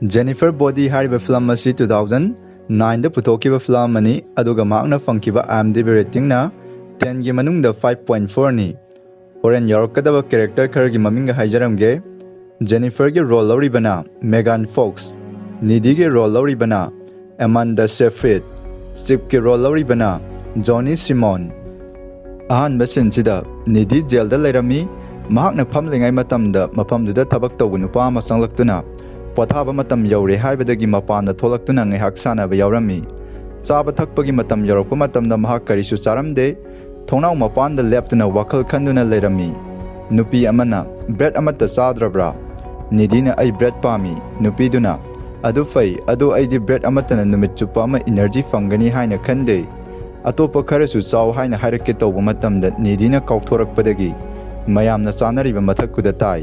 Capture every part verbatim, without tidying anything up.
Jennifer Body ꯍꯥꯏꯔꯤꯕ film ꯑꯁꯤ two thousand nine ꯗ ꯄꯨꯊꯣꯛꯈꯤꯕ film ꯑꯃꯅꯤ, ꯑꯗꯨꯒ ꯃꯍꯥꯛꯅ ꯐꯪꯈꯤꯕ IMDb rating ꯅ ten ꯒꯤ ꯃꯅꯨꯡꯗ five point four ꯅꯤ꯫ ꯍꯣꯔꯦꯟ ꯌꯥꯎꯔꯛꯀꯗꯕ character ꯈꯔꯒꯤ ꯃꯃꯤꯡꯒ ꯍꯥꯏꯖꯔꯝꯒꯦ꯫ Jennifer ꯒꯤ role ꯂꯧꯔꯤꯕꯅ Megan Fox, ꯅꯤꯗꯤꯒꯤ role ꯂꯧꯔꯤꯕꯅ Amanda Seyfried, Chip ꯀꯤ role ꯂꯧꯔꯤꯕꯅ Johnny Simon꯫ ꯑꯍꯥꯟꯕ scene ꯁꯤꯗ ꯅꯤꯗꯤ jail ꯗ ꯂꯩꯔꯝꯃꯤ꯫ ꯃꯍꯥꯛꯅ ꯐꯝꯂꯤꯉꯩ ꯃꯇꯝꯗ ꯃꯐꯝꯗꯨꯗ ꯊꯕꯛ ꯇꯧꯕ ꯅꯨꯄꯥ ꯑꯃ ꯆꯪꯂꯛꯇꯨꯅ ꯄꯣꯊꯥꯕ ꯃꯇꯝ ꯌꯧꯔꯦ ꯍꯥꯏꯕꯗꯒꯤ ꯃꯄꯥꯟꯗ ꯊꯣꯛꯂꯛꯇꯨꯅ ꯉꯥꯏꯍꯥꯛ ꯁꯥꯟꯅꯕ ꯌꯥꯎꯔꯝꯃꯤ꯫ ꯆꯥꯕ ꯊꯛꯄꯒꯤ ꯃꯇꯝ ꯌꯧꯔꯛꯄ ꯃꯇꯝꯗ ꯃꯍꯥꯛ ꯀꯔꯤꯁꯨ ꯆꯥꯔꯝꯗꯦ꯫ ꯊꯣꯡꯅꯥꯎ ꯃꯄꯥꯟꯗ ꯂꯦꯞꯇꯨꯅ ꯋꯥꯈꯜ ꯈꯟꯗꯨꯅ ꯂꯩꯔꯝꯃꯤ꯫ ꯅꯨꯄꯤ ꯑꯃꯅ, "Bread ꯑꯃꯠꯇ ꯆꯥꯗ꯭ꯔꯕ꯭ꯔꯥ?" ꯅꯤꯗꯤꯅ, "ꯑꯩ bread ꯄꯥꯝꯃꯤ꯫" ꯅꯨꯄꯤꯗꯨꯅ, "ꯑꯗꯨ ꯐꯩ, ꯑꯗꯨ ꯑꯩꯗꯤ bread ꯑꯃꯠꯇꯅ ꯅꯨꯃꯤꯠ ꯆꯨꯞꯄ ꯑꯃ energy ꯐꯪꯒꯅꯤ ꯍꯥꯏꯅ ꯈꯟꯗꯦ꯫ ꯑꯇꯣꯞꯄ ꯈꯔꯁꯨ ꯆꯥꯎ ꯍꯥꯏꯅ ꯍꯥꯏꯔꯛꯀꯦ ꯇꯧꯕ ꯃꯇꯝꯗ ꯅꯤꯗꯤꯅ ꯀꯥꯎꯊꯣꯔꯛꯄꯗꯒꯤ ꯃꯌꯥꯝꯅ ꯆꯥꯅꯔꯤꯕ ꯃꯊꯛꯇꯨꯗ ꯇꯥꯏ꯫"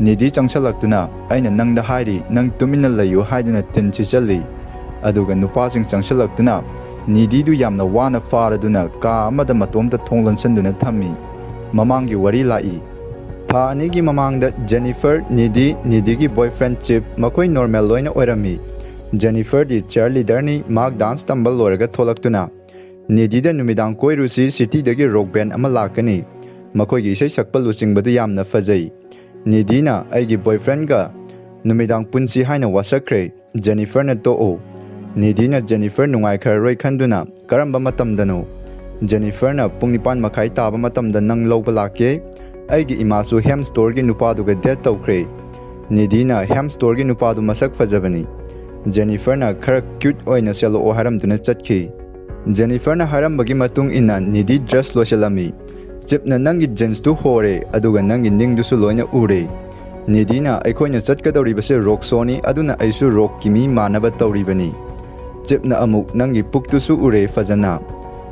ꯅꯤꯗꯤ ꯆꯪꯁꯜꯂꯛꯇꯨꯅ, "ꯑꯩꯅ ꯅꯪꯗ ꯍꯥꯏꯔꯤ, ꯅꯪ ꯇꯨꯃꯤꯟꯅ ꯂꯩꯌꯨ" ꯍꯥꯏꯗꯨꯅ ꯇꯤꯟ ꯁꯤꯠꯆꯜꯂꯤ꯫ ꯑꯗꯨꯒ ꯅꯨꯄꯥꯁꯤꯡ ꯆꯪꯁꯜꯂꯛꯇꯨꯅ ꯅꯤꯗꯤꯗꯨ ꯌꯥꯝꯅ ꯋꯥꯅ ꯐꯥꯔꯗꯨꯅ ꯀꯥ ꯑꯃꯗ ꯃꯇꯣꯝꯇ ꯊꯣꯡ ꯂꯣꯟꯁꯤꯟꯗꯨꯅ ꯊꯝꯃꯤ꯫ ꯃꯃꯥꯡꯒꯤ ꯋꯥꯔꯤ ꯂꯥꯛꯏ꯫ ꯊꯥ ꯑꯅꯤꯒꯤ ꯃꯃꯥꯡꯗ ꯖꯦꯅꯤꯐꯔ, ꯅꯤꯗꯤ, ꯅꯤꯗꯤꯒꯤ boyfriend ꯆꯤꯞ, ꯃꯈꯣꯏ normal ꯂꯣꯏꯅ ꯑꯣꯏꯔꯝꯃꯤ꯫ ꯖꯦꯅꯤꯐꯔꯗꯤ cheerleader ꯅꯤ, ꯃꯍꯥꯛ dance ꯇꯝꯕ ꯂꯣꯏꯔꯒ ꯊꯣꯛꯂꯛꯇꯨꯅ, "ꯅꯤꯗꯤꯗ ꯅꯨꯃꯤꯗꯥꯡ ꯀꯣꯏꯔꯨꯁꯤ, city ꯗꯒꯤ rock band ꯑꯃ ꯂꯥꯛꯀꯅꯤ, ꯃꯈꯣꯏꯒꯤ ꯏꯁꯩ ꯁꯛꯄ ꯂꯨꯆꯤꯡꯕꯗꯨ ꯌꯥꯝꯅ ꯐꯖꯩ꯫" ꯅꯤꯗꯤꯅ, "ꯑꯩꯒꯤ boyfriend ꯒ ꯅꯨꯃꯤꯗꯥꯡ ꯄꯨꯟꯁꯤ ꯍꯥꯏꯅ ꯋꯥꯁꯛꯈ꯭ꯔꯦ꯫" ꯖꯦꯅꯤꯐꯔꯅ, "ꯇꯣꯛꯑꯣ꯫" ꯅꯤꯗꯤꯅ ꯖꯦꯅꯤꯐꯔ ꯅꯨꯡꯉꯥꯏꯈ꯭ꯔꯔꯣꯏ ꯈꯟꯗꯨꯅ, "ꯀꯔꯝꯕ ꯃꯇꯝꯗꯅꯣ?" ꯖꯦꯅꯤꯐꯔꯅ, "ꯄꯨꯡ ꯅꯤꯄꯥꯟ ꯃꯈꯥꯏ ꯇꯥꯕ ꯃꯇꯝꯗ ꯅꯪ ꯂꯧꯕ ꯂꯥꯛꯀꯦ꯫ ꯑꯩꯒꯤ ꯏꯃꯥꯁꯨ hemp store ꯒꯤ ꯅꯨꯄꯥꯗꯨꯒ date ꯇꯧꯈ꯭ꯔꯦ꯫" ꯅꯤꯗꯤꯅ, "Hemp store ꯒꯤ ꯅꯨꯄꯥꯗꯨ ꯃꯁꯛ ꯐꯖꯕꯅꯤ꯫" ꯖꯦꯅꯤꯐꯔꯅ, "ꯈꯔ cute ꯑꯣꯏꯅ ꯁꯦꯠꯂꯛꯑꯣ" ꯍꯥꯏꯔꯝꯗꯨꯅ ꯆꯠꯈꯤ꯫ ꯖꯦꯅꯤꯐꯔꯅ ꯍꯥꯏꯔꯝꯕꯒꯤ ꯃꯇꯨꯡ ꯏꯟꯅ ꯅꯤꯗꯤ dress ꯂꯣꯏꯁꯤꯜꯂꯝꯃꯤ꯫ ꯆꯤꯞꯅ, "ꯅꯪꯒꯤ jeans ꯇꯨ ꯍꯣꯔꯦ, ꯑꯗꯨꯒ ꯅꯪꯒꯤ ꯅꯤꯡꯗꯨꯁꯨ ꯂꯣꯏꯅ ꯎꯔꯦ꯫" ꯅꯤꯗꯤꯅ, "ꯑꯩꯈꯣꯏꯅ ꯆꯠꯀꯗꯧꯔꯤꯕꯁꯦ rock show ꯅꯤ, ꯑꯗꯨꯅ ꯑꯩꯁꯨ rock ꯀꯤ ꯃꯤ ꯃꯥꯟꯅꯕ ꯇꯧꯔꯤꯕꯅꯤ꯫" ꯆꯤꯞꯅ ꯑꯃꯨꯛ, "ꯅꯪꯒꯤ ꯄꯨꯛꯇꯨꯁꯨ ꯎꯔꯦ ꯐꯖꯅ꯫"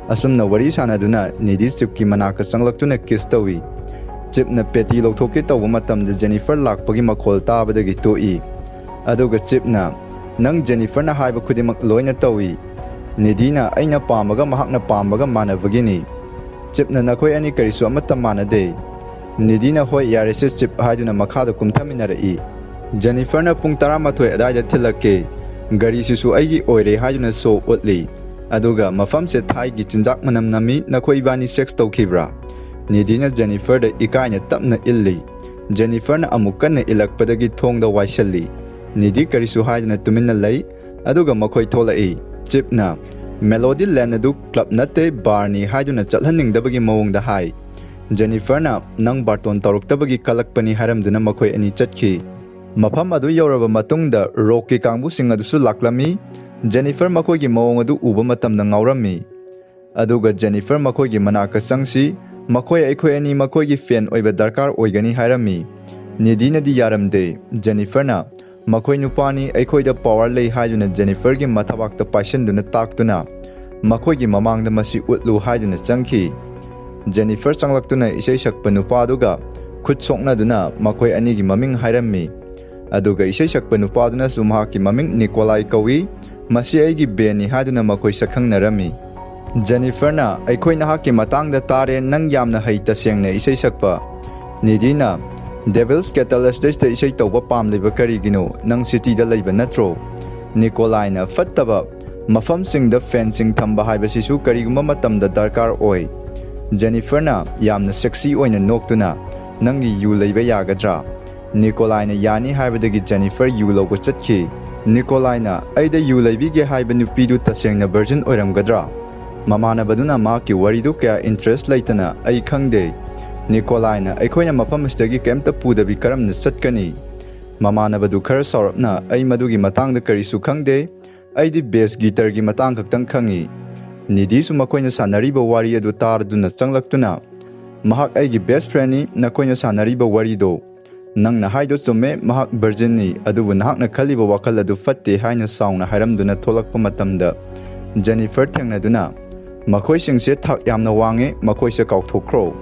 ꯑꯁꯨꯝꯅ ꯋꯥꯔꯤ ꯁꯥꯟꯅꯗꯨꯅ ꯅꯤꯗꯤ ꯆꯤꯞꯀꯤ ꯃꯅꯥꯛꯇ ꯆꯪꯂꯛꯇꯨꯅ kiss ꯇꯧꯏ꯫ ꯆꯤꯞꯅ ꯄꯦꯇꯤ ꯂꯧꯊꯣꯛꯀꯦ ꯇꯧꯕ ꯃꯇꯝꯗ ꯖꯦꯅꯤꯐꯔ ꯂꯥꯛꯄꯒꯤ ꯃꯈꯣꯜ ꯇꯥꯕꯗꯒꯤ ꯇꯣꯛꯏ꯫ ꯑꯗꯨꯒ ꯆꯤꯞꯅ, "ꯅꯪ ꯖꯦꯅꯤꯐꯔꯅ ꯍꯥꯏꯕ ꯈꯨꯗꯤꯡꯃꯛ ꯂꯣꯏꯅ ꯇꯧꯏ꯫" ꯅꯤꯗꯤꯅ, "ꯑꯩꯅ ꯄꯥꯝꯕꯒ ꯃꯍꯥꯛꯅ ꯄꯥꯝꯕꯒ ꯃꯥꯟꯅꯕꯒꯤꯅꯤ꯫" ꯆꯤꯞꯅ, "ꯅꯈꯣꯏ ꯑꯅꯤ ꯀꯔꯤꯁꯨ ꯑꯃꯠꯇ ꯃꯥꯟꯅꯗꯦ꯫" ꯅꯤꯗꯤꯅ, "ꯍꯣꯏ, ꯌꯥꯔꯦꯁꯦ ꯆꯤꯞ" ꯍꯥꯏꯗꯨꯅ ꯃꯈꯥꯗ ꯀꯨꯝꯊꯃꯤꯟꯅꯔꯛꯏ꯫ ꯖꯦꯅꯤꯐꯔꯅ ꯄꯨꯡ ꯇꯔꯥꯃꯥꯊꯣꯏ ꯑꯗꯥꯏꯗ ꯊꯤꯜꯂꯛꯀꯦ꯫ ꯒꯥꯔꯤꯁꯤꯁꯨ ꯑꯩꯒꯤ ꯑꯣꯏꯔꯦ ꯍꯥꯏꯗꯨꯅ ꯁꯣ ꯎꯠꯂꯤ꯫ ꯑꯗꯨꯒ ꯃꯐꯝꯁꯦ ꯊꯥꯏꯒꯤ ꯆꯤꯟꯖꯥꯛ ꯃꯅꯝ ꯅꯝꯃꯤ, ꯅꯈꯣꯏ ꯏꯕꯥꯅꯤ ꯁꯦꯛꯁ ꯇꯧꯈꯤꯕ꯭ꯔꯥ? ꯅꯤꯗꯤꯅ ꯖꯦꯅꯤꯐꯔꯗ ꯏꯀꯥꯏꯅ ꯇꯞꯅ ꯏꯜꯂꯤ꯫ ꯖꯦꯅꯤꯐꯔꯅ ꯑꯃꯨꯛ ꯀꯟꯅ ꯏꯜꯂꯛꯄꯗꯒꯤ ꯊꯣꯡꯗ ꯋꯥꯏꯁꯤꯜꯂꯤ꯫ ꯅꯤꯗꯤ ꯀꯔꯤꯁꯨ ꯍꯥꯏꯗꯅ ꯇꯨꯃꯤꯟꯅ ꯂꯩ꯫ ꯑꯗꯨꯒ ꯃꯈꯣꯏ ꯊꯣꯛꯂꯛꯏ꯫ ꯆꯤꯞꯅ ꯃꯦꯂꯣꯗꯤ ꯂꯦꯟ ꯑꯗꯨ ꯀ꯭ꯂꯕ ꯅꯠꯇꯦ, ꯕꯥꯔꯅꯤ ꯍꯥꯏꯗꯨꯅ ꯆꯠꯍꯟꯅꯤꯡꯗꯕꯒꯤ ꯃꯑꯣꯡꯗ ꯍꯥꯏ꯫ ꯖꯦꯅꯤꯐꯔꯅ ꯅꯪ ꯕꯥꯔꯇꯣꯟ ꯇꯧꯔꯛꯇꯕꯒꯤ ꯀꯜꯂꯛꯄꯅꯤ ꯍꯥꯏꯔꯝꯗꯨꯅ ꯃꯈꯣꯏ ꯑꯅꯤ ꯆꯠꯈꯤ꯫ ꯃꯐꯝ ꯑꯗꯨ ꯌꯧꯔꯕ ꯃꯇꯨꯡꯗ ꯔꯣꯛꯀꯤ ꯀꯥꯡꯕꯨꯁꯤꯡ ꯑꯗꯨꯁꯨ ꯂꯥꯛꯂꯝꯃꯤ꯫ ꯖꯦꯅꯤꯐꯔ ꯃꯈꯣꯏꯒꯤ ꯃꯑꯣꯡ ꯑꯗꯨ ꯎꯕ ꯃꯇꯝꯗ ꯉꯥꯎꯔꯝꯃꯤ꯫ ꯑꯗꯨꯒ ꯖꯦꯅꯤꯐꯔ ꯃꯈꯣꯏꯒꯤ ꯃꯅꯥꯛꯇ ꯆꯪꯁꯤ꯫ ꯃꯈꯣꯏ ꯑꯩꯈꯣꯏ ꯑꯅꯤ ꯃꯈꯣꯏꯒꯤ ꯐꯦꯟ ꯑꯣꯏꯕ ꯗꯔꯀꯥꯔ ꯑꯣꯏꯒꯅꯤ ꯍꯥꯏꯔꯝꯃꯤ꯫ ꯅꯤꯗꯤꯅꯗꯤ ꯌꯥꯔꯝꯗꯦ꯫ ꯖꯦꯅꯤꯐꯔꯅ ꯃꯈꯣꯏ ꯅꯨꯄꯥꯅꯤ, ꯑꯩꯈꯣꯏꯗ ꯄꯋꯥꯔ ꯂꯩ ꯍꯥꯏꯗꯨꯅ ꯖꯦꯅꯤꯐꯔꯒꯤ ꯃꯊꯕꯥꯛꯇ ꯄꯥꯏꯁꯤꯟꯗꯨꯅ ꯇꯥꯛꯇꯨꯅ ꯃꯈꯣꯏꯒꯤ ꯃꯃꯥꯡꯗ ꯃꯁꯤ ꯎꯠꯂꯨ ꯍꯥꯏꯗꯨꯅ ꯆꯪꯈꯤ꯫ ꯖꯦꯅꯤꯐꯔ ꯆꯪꯂꯛꯇꯨꯅ ꯏꯁꯩ ꯁꯛꯄ ꯅꯨꯄꯥꯗꯨꯒ ꯈꯨꯠ ꯁꯣꯛꯅꯗꯨꯅ ꯃꯈꯣꯏ ꯑꯅꯤꯒꯤ ꯃꯃꯤꯡ ꯍꯥꯏꯔꯝꯃꯤ꯫ ꯑꯗꯨꯒ ꯏꯁꯩ ꯁꯛꯄ ꯅꯨꯄꯥꯗꯨꯅꯁꯨ ꯃꯍꯥꯛꯀꯤ ꯃꯃꯤꯡ ꯅꯤꯀꯣꯂꯥꯏ ꯀꯧꯏ꯫ ꯃꯁꯤ ꯑꯩꯒꯤ ꯕꯦꯟꯅꯤ ꯍꯥꯏꯗꯨꯅ ꯃꯈꯣꯏ ꯁꯛꯈꯪꯅꯔꯝꯃꯤ꯫ ꯖꯦꯅꯤꯐꯔꯅ, "ꯑꯩꯈꯣꯏ ꯅꯍꯥꯛꯀꯤ ꯃꯇꯥꯡꯗ ꯇꯥꯔꯦ, ꯅꯪ ꯌꯥꯝꯅ ꯍꯩ ꯇꯁꯦꯡꯅ ꯏꯁꯩ ꯁꯛꯄ꯫" ꯅꯤꯗꯤꯅ, "ꯗꯦꯚꯤꯜꯁ ꯀꯦꯇꯂꯁꯇ ꯏꯁꯩ ꯇꯧꯕ ꯄꯥꯝꯂꯤꯕ ꯀꯔꯤꯒꯤꯅꯣ? ꯅꯪ ꯁꯤꯇꯤꯗ ꯂꯩꯕ ꯅꯠꯇ꯭ꯔꯣ?" ꯅꯤꯀꯣꯂꯥꯏꯅ, "ꯐꯠꯇꯕ ꯃꯐꯝꯁꯤꯡꯗ ꯐꯦꯟꯁꯤꯡ ꯊꯝꯕ ꯍꯥꯏꯕꯁꯤꯁꯨ ꯀꯔꯤꯒꯨꯝꯕ ꯃꯇꯝꯗ ꯗꯔꯀꯥꯔ ꯑꯣꯏ꯫" ꯖꯦꯅꯤꯐꯔꯅ ꯌꯥꯝꯅ ꯁꯦꯛꯁꯤ ꯑꯣꯏꯅ ꯅꯣꯛꯇꯨꯅ, "ꯅꯪꯒꯤ ꯌꯨ ꯂꯩꯕ ꯌꯥꯒꯗ꯭ꯔꯥ?" ꯅꯤꯀꯣꯂꯥꯏꯅ ꯌꯥꯅꯤ ꯍꯥꯏꯕꯗꯒꯤ ꯖꯦꯅꯤꯐꯔ ꯌꯨ ꯂꯧꯕ ꯆꯠꯈꯤ꯫ ꯅꯤꯀꯣꯂꯥꯏꯅ, "ꯑꯩꯗ ꯌꯨ ꯂꯩꯕꯤꯒꯦ ꯍꯥꯏꯕ ꯅꯨꯄꯤꯗꯨ ꯇꯁꯦꯡꯅ ꯚꯔꯖꯤꯟ ꯑꯣꯏꯔꯝꯒꯗ꯭ꯔꯥ?" ꯃꯃꯥꯟꯅꯕꯗꯨꯅ ꯃꯍꯥꯛꯀꯤ ꯋꯥꯔꯤꯗꯨ ꯀꯌꯥ ꯏꯟꯇꯔꯦꯁ ꯂꯩꯇꯅ, "ꯑꯩ ꯈꯪꯗꯦ꯫" ꯅꯤꯀꯣꯂꯥꯏꯅ, "ꯑꯩꯈꯣꯏꯅ ꯃꯐꯝ ꯑꯁꯤꯗꯒꯤ ꯀꯔꯤꯝꯇ ꯄꯨꯗꯕꯤ ꯀꯔꯝꯅ ꯆꯠꯀꯅꯤ?" ꯃꯃꯥꯟꯅꯕꯗꯨ ꯈꯔ ꯁꯥꯎꯔꯞꯅ, "ꯑꯩ ꯃꯗꯨꯒꯤ ꯃꯇꯥꯡꯗ ꯀꯔꯤꯁꯨ ꯈꯪꯗꯦ꯫ ꯑꯩꯗꯤ ꯕꯦꯁ ꯒꯤꯇꯔꯒꯤ ꯃꯇꯥꯡ ꯈꯛꯇꯪ ꯈꯪꯏ꯫" ꯅꯤꯗꯤꯁꯨ ꯃꯈꯣꯏꯅ ꯁꯥꯟꯅꯔꯤꯕ ꯋꯥꯔꯤ ꯑꯗꯨ ꯇꯥꯔꯗꯨꯅ ꯆꯪꯂꯛꯇꯨꯅ, "ꯃꯍꯥꯛ ꯑꯩꯒꯤ ꯕꯦꯁ ꯐ꯭ꯔꯦꯟꯅꯤ, ꯅꯈꯣꯏꯅ ꯁꯥꯟꯅꯔꯤꯕ ꯋꯥꯔꯤꯗꯣ꯫ ꯅꯪꯅ ꯍꯥꯏꯗꯣ ꯆꯨꯝꯃꯦ, ꯃꯍꯥꯛ ꯚꯔꯖꯤꯟꯅꯤ, ꯑꯗꯨꯕꯨ ꯅꯍꯥꯛꯅ ꯈꯜꯂꯤꯕ ꯋꯥꯈꯜ ꯑꯗꯨ ꯐꯠꯇꯦ" ꯍꯥꯏꯅ ꯁꯥꯎꯅ ꯍꯥꯏꯔꯝꯗꯨꯅ ꯊꯣꯛꯂꯛꯄ ꯃꯇꯝꯗ, ꯖꯦꯅꯤꯐꯔ ꯊꯦꯡꯅꯗꯨꯅ, "ꯃꯈꯣꯏꯁꯤꯡꯁꯦ ꯊꯥꯛ ꯌꯥꯝꯅ ꯋꯥꯡꯉꯦ, ꯃꯈꯣꯏꯁꯦ ꯀꯥꯎꯊꯣꯛꯈ꯭ꯔꯣ꯫"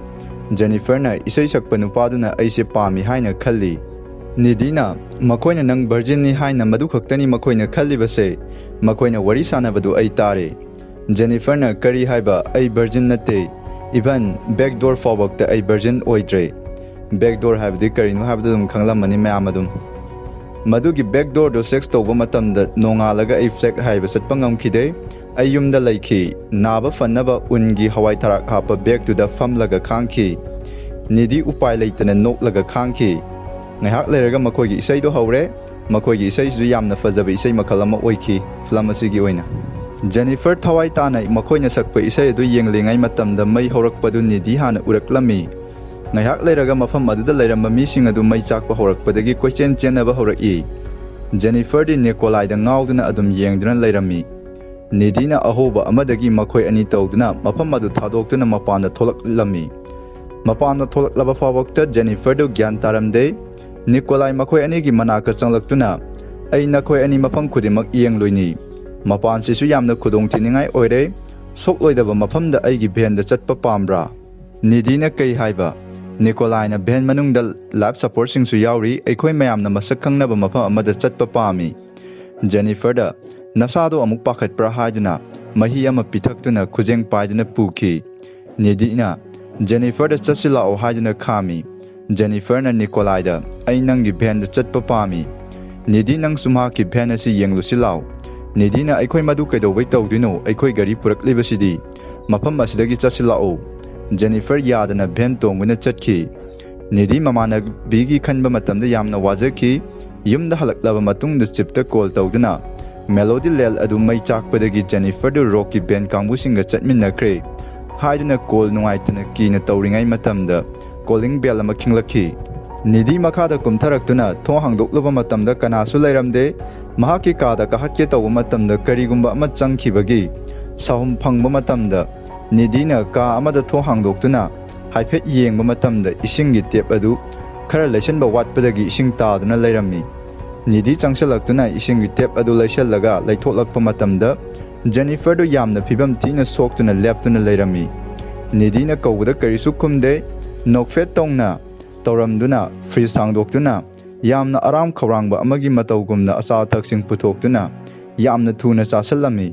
ꯖꯦꯅꯤꯐꯔꯅ, "ꯏꯁꯩ ꯁꯛꯄ ꯅꯨꯄꯥꯗꯨꯅ ꯑꯩꯁꯦ ꯄꯥꯝꯃꯤ ꯍꯥꯏꯅ ꯈꯜꯂꯤ꯫" ꯅꯤꯗꯤꯅ, "ꯃꯈꯣꯏꯅ ꯅꯪ ꯚꯔꯖꯤꯟꯅꯤ ꯍꯥꯏꯅ ꯃꯗꯨ ꯈꯛꯇꯅꯤ ꯃꯈꯣꯏꯅ ꯈꯜꯂꯤꯕꯁꯦ꯫ ꯃꯈꯣꯏꯅ ꯋꯥꯔꯤ ꯁꯥꯟꯅꯕꯗꯨ ꯑꯩ ꯇꯥꯔꯦ꯫" ꯖꯦꯅꯤꯐꯔꯅ, "ꯀꯔꯤ ꯍꯥꯏꯕ? ꯑꯩ ꯚꯔꯖꯤꯟ ꯅꯠꯇꯦ꯫ ꯏꯚꯟ ꯕꯦꯛ ꯗꯣꯔ ꯐꯥꯎꯕꯛꯇ ꯑꯩ ꯚꯔꯖꯤꯟ ꯑꯣꯏꯗ꯭ꯔꯦ꯫" ꯕꯦꯛ ꯗꯣꯔ ꯍꯥꯏꯕꯗꯤ ꯀꯔꯤꯅꯣ ꯍꯥꯏꯕꯗꯨ ꯑꯗꯨꯝ ꯈꯪꯂꯝꯃꯅꯤ ꯃꯌꯥꯝ ꯑꯗꯨꯝ꯫ ꯃꯗꯨꯒꯤ ꯕꯦꯛ ꯗꯣꯔꯗꯨ ꯁꯦꯛꯁ ꯇꯧꯕ ꯃꯇꯝꯗ ꯅꯣꯡꯉꯥꯜꯂꯒ ꯑꯩ ꯐ꯭ꯂꯦꯛ ꯍꯥꯏꯕ ꯆꯠꯄ ꯉꯝꯈꯤꯗꯦ꯫ ꯑꯩ ꯌꯨꯝꯗ ꯂꯩꯈꯤ꯫ ꯅꯥꯕ ꯐꯅꯕ ꯎꯟꯒꯤ ꯍꯋꯥꯏ ꯊꯔꯥꯛ ꯍꯥꯞꯄ ꯕꯦꯒꯇꯨꯗ ꯐꯝꯂꯒ ꯈꯥꯡꯈꯤ꯫ ꯅꯤꯗꯤ ꯎꯄꯥꯏ ꯂꯩꯇꯅ ꯅꯣꯛꯂꯒ ꯈꯥꯡꯈꯤ꯫ ꯉꯥꯏꯍꯥꯛ ꯂꯩꯔꯒ ꯃꯈꯣꯏꯒꯤ ꯏꯁꯩꯗꯣ ꯍꯧꯔꯦ꯫ ꯃꯈꯣꯏꯒꯤ ꯏꯁꯩꯁꯤꯁꯨ ꯌꯥꯝꯅ ꯐꯖꯕ ꯏꯁꯩ ꯃꯈꯜ ꯑꯃ ꯑꯣꯏꯈꯤ ꯐꯤꯂꯝ ꯑꯁꯤꯒꯤ ꯑꯣꯏꯅ꯫ ꯖꯦꯅꯤꯐꯔ ꯊꯋꯥꯏ ꯇꯥꯅ ꯃꯈꯣꯏꯅ ꯁꯛꯄ ꯏꯁꯩ ꯑꯗꯨ ꯌꯦꯡꯂꯤꯉꯩ ꯃꯇꯝꯗ ꯃꯩ ꯍꯧꯔꯛꯄꯗꯨ ꯅꯤꯗꯤ ꯍꯥꯟꯅ ꯎꯔꯛꯂꯝꯃꯤ꯫ ꯉꯥꯏꯍꯥꯛ ꯂꯩꯔꯒ ꯃꯐꯝ ꯑꯗꯨꯗ ꯂꯩꯔꯝꯕ ꯃꯤꯁꯤꯡ ꯑꯗꯨ ꯃꯩ ꯆꯥꯛꯄ ꯍꯧꯔꯛꯄꯗꯒꯤ ꯀꯣꯏꯆꯦꯟ ꯆꯦꯟꯅꯕ ꯍꯧꯔꯛꯏ꯫ ꯖꯦꯅꯤꯐꯔꯗꯤ ꯅꯤꯀꯣꯂꯥꯏꯗ ꯉꯥꯎꯗꯨꯅ ꯑꯗꯨꯝ ꯌꯦꯡꯗꯨꯅ ꯂꯩꯔꯝꯃꯤ꯫ ꯅꯤꯗꯤꯅ ꯑꯍꯣꯕ ꯑꯃꯗꯒꯤ ꯃꯈꯣꯏ ꯑꯅꯤ ꯇꯧꯗꯨꯅ ꯃꯐꯝ ꯑꯗꯨ ꯊꯥꯗꯣꯛꯇꯨꯅ ꯃꯄꯥꯟꯗ ꯊꯣꯛꯂꯛꯂꯝꯃꯤ꯫ ꯃꯄꯥꯟꯗ ꯊꯣꯛꯂꯛꯂꯕ ꯐꯥꯎꯕꯛꯇ ꯖꯦꯅꯤꯐꯔꯗꯨ ꯒ꯭ꯌꯥꯟ ꯇꯥꯔꯝꯗꯦ꯫ ꯅꯤꯀꯣꯂꯥꯏ ꯃꯈꯣꯏ ꯑꯅꯤꯒꯤ ꯃꯅꯥꯛꯇ ꯆꯪꯂꯛꯇꯨꯅ, "ꯑꯩ ꯅꯈꯣꯏ ꯑꯅꯤ ꯃꯐꯝ ꯈꯨꯗꯤꯡꯃꯛ ꯌꯦꯡꯂꯨꯏꯅꯤ꯫ ꯃꯄꯥꯟꯁꯤꯁꯨ ꯌꯥꯝꯅ ꯈꯨꯗꯣꯡꯊꯤꯅꯤꯡꯉꯥꯏ ꯑꯣꯏꯔꯦ꯫ ꯁꯣꯛꯂꯣꯏꯗꯕ ꯃꯐꯝꯗ ꯑꯩꯒꯤ ꯚꯦꯟꯗ ꯆꯠꯄ ꯄꯥꯝꯕ꯭ꯔꯥ?" ꯅꯤꯗꯤꯅ ꯀꯩ ꯍꯥꯏꯕ? ꯅꯤꯀꯣꯂꯥꯏꯅ, "ꯚꯦꯟ ꯃꯅꯨꯡꯗ ꯂꯥꯏꯐ ꯁꯄꯣꯔꯠꯁꯤꯡꯁꯨ ꯌꯥꯎꯔꯤ, ꯑꯩꯈꯣꯏ ꯃꯌꯥꯝꯅ ꯃꯁꯛ ꯈꯪꯅꯕ ꯃꯐꯝ ꯑꯃꯗ ꯆꯠꯄ ꯄꯥꯝꯃꯤ꯫" ꯖꯦꯅꯤꯐꯔꯗ, "ꯅꯁꯥꯗꯣ ꯑꯃꯨꯛ ꯄꯥꯈꯠꯄ꯭ꯔꯥ?" ꯍꯥꯏꯗꯨꯅ ꯃꯍꯤ ꯑꯃ ꯄꯤꯊꯛꯇꯨꯅ ꯈꯨꯖꯦꯡ ꯄꯥꯏꯗꯨꯅ ꯄꯨꯈꯤ꯫ ꯅꯤꯗꯤꯅ, "ꯖꯦꯅꯤꯐꯔꯗ ꯆꯠꯁꯤ ꯂꯥꯛꯑꯣ" ꯍꯥꯏꯗꯨꯅ ꯈꯥꯝꯃꯤ꯫ ꯖꯦꯅꯤꯐꯔꯅ ꯅꯤꯀꯣꯂꯥꯏꯗ, "ꯑꯩ ꯅꯪꯒꯤ ꯚꯦꯟꯗ ꯆꯠꯄ ꯄꯥꯝꯃꯤ꯫ ꯅꯤꯗꯤ, ꯅꯪꯁꯨ ꯃꯍꯥꯛꯀꯤ ꯚꯦꯟ ꯑꯁꯤ ꯌꯦꯡꯂꯨꯁꯤ ꯂꯥꯎ꯫" ꯅꯤꯗꯤꯅ, "ꯑꯩꯈꯣꯏ ꯃꯗꯨ ꯀꯩꯗꯧꯕꯩ ꯇꯧꯗꯣꯏꯅꯣ? ꯑꯩꯈꯣꯏ ꯒꯥꯔꯤ ꯄꯨꯔꯛꯂꯤꯕꯁꯤꯗꯤ꯫ ꯃꯐꯝ ꯑꯁꯤꯗꯒꯤ ꯆꯠꯁꯤ ꯂꯥꯛꯑꯣ꯫" ꯖꯦꯅꯤꯐꯔ ꯌꯥꯗꯅ ꯚꯦꯟ ꯇꯣꯡꯗꯨꯅ ꯆꯠꯈꯤ꯫ ꯅꯤꯗꯤ ꯃꯃꯥꯟꯅꯕꯤꯒꯤ ꯈꯟꯕ ꯃꯇꯝꯗ ꯌꯥꯝꯅ ꯋꯥꯖꯈꯤ꯫ ꯌꯨꯝꯗ ꯍꯜꯂꯛꯂꯕ ꯃꯇꯨꯡꯗ ꯆꯤꯞꯇ ꯀꯣꯜ ꯇꯧꯗꯨꯅ, "ꯃꯦꯂꯣꯗꯤ ꯂꯦꯜ ꯑꯗꯨ ꯃꯩ ꯆꯥꯛꯄꯗꯒꯤ ꯖꯦꯅꯤꯐꯔꯗꯨ ꯔꯣꯛꯀꯤ ꯕꯦꯟ ꯀꯥꯡꯕꯨꯁꯤꯡꯒ ꯆꯠꯃꯤꯟꯅꯈ꯭ꯔꯦ" ꯍꯥꯏꯗꯨꯅ ꯀꯣꯜ ꯅꯨꯡꯉꯥꯏꯇꯅ ꯀꯤꯅ ꯇꯧꯔꯤꯉꯩ ꯃꯇꯝꯗ ꯀꯣꯂꯤꯡ ꯕꯦꯜ ꯑꯃ ꯈꯤꯡꯂꯛꯈꯤ꯫ ꯅꯤꯗꯤ ꯃꯈꯥꯗ ꯀꯨꯝꯊꯔꯛꯇꯨꯅ ꯊꯣꯡ ꯍꯥꯡꯗꯣꯛꯂꯨꯕ ꯃꯇꯝꯗ ꯀꯅꯥꯁꯨ ꯂꯩꯔꯝꯗꯦ꯫ ꯃꯍꯥꯛꯀꯤ ꯀꯥꯗ ꯀꯥꯈꯠꯀꯦ ꯇꯧꯕ ꯃꯇꯝꯗ ꯀꯔꯤꯒꯨꯝꯕ ꯑꯃ ꯆꯪꯈꯤꯕꯒꯤ ꯁꯥꯍꯨꯝ ꯐꯪꯕ ꯃꯇꯝꯗ, ꯅꯤꯗꯤꯅ ꯀꯥ ꯑꯃꯗ ꯊꯣꯡ ꯍꯥꯡꯗꯣꯛꯇꯨꯅ ꯍꯥꯏꯐꯦꯠ ꯌꯦꯡꯕ ꯃꯇꯝꯗ ꯏꯁꯤꯡꯒꯤ ꯇꯦꯞ ꯑꯗꯨ ꯈꯔ ꯂꯩꯁꯟꯕ ꯋꯥꯠꯄꯗꯒꯤ ꯏꯁꯤꯡ ꯇꯥꯗꯨꯅ ꯂꯩꯔꯝꯃꯤ꯫ ꯅꯤꯗꯤ ꯆꯪꯁꯤꯜꯂꯛꯇꯨꯅ ꯏꯁꯤꯡꯒꯤ ꯇꯦꯞ ꯑꯗꯨ ꯂꯩꯁꯜꯂꯒ ꯂꯩꯊꯣꯛꯂꯛꯄ ꯃꯇꯝꯗ, ꯖꯦꯅꯤꯐꯔꯗꯨ ꯌꯥꯝꯅ ꯐꯤꯕꯝ ꯊꯤꯅ ꯁꯣꯛꯇꯨꯅ ꯂꯦꯞꯇꯨꯅ ꯂꯩꯔꯝꯃꯤ꯫ ꯅꯤꯗꯤꯅ ꯀꯧꯕꯗ ꯀꯔꯤꯁꯨ ꯈꯨꯝꯗꯦ꯫ ꯅꯣꯛꯐꯦꯠ ꯇꯧꯅ ꯇꯧꯔꯝꯗꯨꯅ ꯐ꯭ꯔꯤꯖ ꯍꯥꯡꯗꯣꯛꯇꯨꯅ ꯌꯥꯝꯅ ꯑꯔꯥꯝ ꯈꯧꯔꯥꯡꯕ ꯑꯃꯒꯤ ꯃꯇꯧꯒꯨꯝꯅ ꯑꯆꯥ ꯑꯊꯛꯁꯤꯡ ꯄꯨꯊꯣꯛꯇꯨꯅ ꯌꯥꯝꯅ ꯊꯨꯅ ꯆꯥꯁꯤꯜꯂꯝꯃꯤ꯫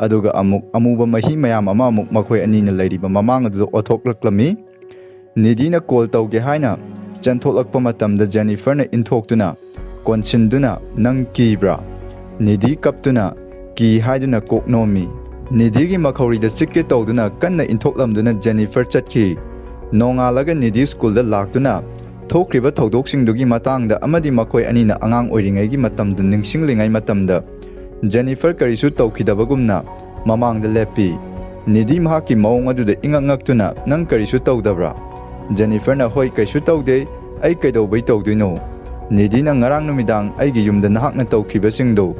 ꯑꯗꯨꯒ ꯑꯃꯨꯛ ꯑꯃꯨꯕ ꯃꯍꯤ ꯃꯌꯥꯝ ꯑꯃ ꯑꯃꯨꯛ ꯃꯈꯣꯏ ꯑꯅꯤꯅ ꯂꯩꯔꯤꯕ ꯃꯃꯥꯡ ꯑꯗꯨꯗ ꯑꯣꯊꯣꯛꯂꯛꯂꯝꯃꯤ꯫ ꯅꯤꯗꯤꯅ ꯀꯣꯜ ꯇꯧꯒꯦ ꯍꯥꯏꯅ ꯆꯦꯟꯊꯣꯛꯂꯛꯄ ꯃꯇꯝꯗ ꯖꯦꯅꯤꯐꯔꯅ ꯏꯟꯊꯣꯛꯇꯨꯅ, ꯀꯣꯟꯁꯤꯟꯗꯨꯅ, "ꯅꯪ ꯀꯤꯕ꯭ꯔꯥ?" ꯅꯤꯗꯤ ꯀꯞꯇꯨꯅ, "ꯀꯤ" ꯍꯥꯏꯗꯨꯅ ꯀꯣꯛ ꯅꯣꯝꯃꯤ꯫ ꯅꯤꯗꯤꯒꯤ ꯃꯈꯧꯔꯤꯗ ꯆꯤꯛꯀꯦ ꯇꯧꯗꯨꯅ ꯀꯟꯅ ꯏꯟꯊꯣꯛꯂꯝꯗꯨꯅ ꯖꯦꯅꯤꯐꯔ ꯆꯠꯈꯤ꯫ ꯅꯣꯡꯉꯥꯜꯂꯒ ꯅꯤꯗꯤ ꯁ꯭ꯀꯨꯜꯗ ꯂꯥꯛꯇꯨꯅ ꯊꯣꯛꯈ꯭ꯔꯤꯕ ꯊꯧꯗꯣꯛꯁꯤꯡꯗꯨꯒꯤ ꯃꯇꯥꯡꯗ ꯑꯃꯗꯤ ꯃꯈꯣꯏ ꯑꯅꯤꯅ ꯑꯉꯥꯡ ꯑꯣꯏꯔꯤꯉꯩꯒꯤ ꯃꯇꯝꯗꯨ ꯅꯤꯡꯁꯤꯡꯂꯤꯉꯩ ꯃꯇꯝꯗ, ꯖꯦꯅꯤꯐꯔ ꯀꯔꯤꯁꯨ ꯇꯧꯈꯤꯗꯕꯒꯨꯝꯅ ꯃꯃꯥꯡꯗ ꯂꯦꯞꯄꯤ꯫ ꯅꯤꯗꯤ ꯃꯍꯥꯛꯀꯤ ꯃꯑꯣꯡ ꯑꯗꯨꯗ ꯏꯉꯛ ꯉꯛꯇꯨꯅ, "ꯅꯪ ꯀꯔꯤꯁꯨ ꯇꯧꯗꯕ꯭ꯔꯥ?" ꯖꯦꯅꯤꯐꯔꯅ, "ꯍꯣꯏ, ꯀꯩꯁꯨ ꯇꯧꯗꯦ꯫ ꯑꯩ ꯀꯩꯗꯧꯕꯩ ꯇꯧꯗꯣꯏꯅꯣ?" ꯅꯤꯗꯤꯅ, "ꯉꯔꯥꯡ ꯅꯨꯃꯤꯗꯥꯡ ꯑꯩꯒꯤ ꯌꯨꯝꯗ ꯅꯍꯥꯛꯅ ꯇꯧꯈꯤꯕꯁꯤꯡꯗꯣ"꯫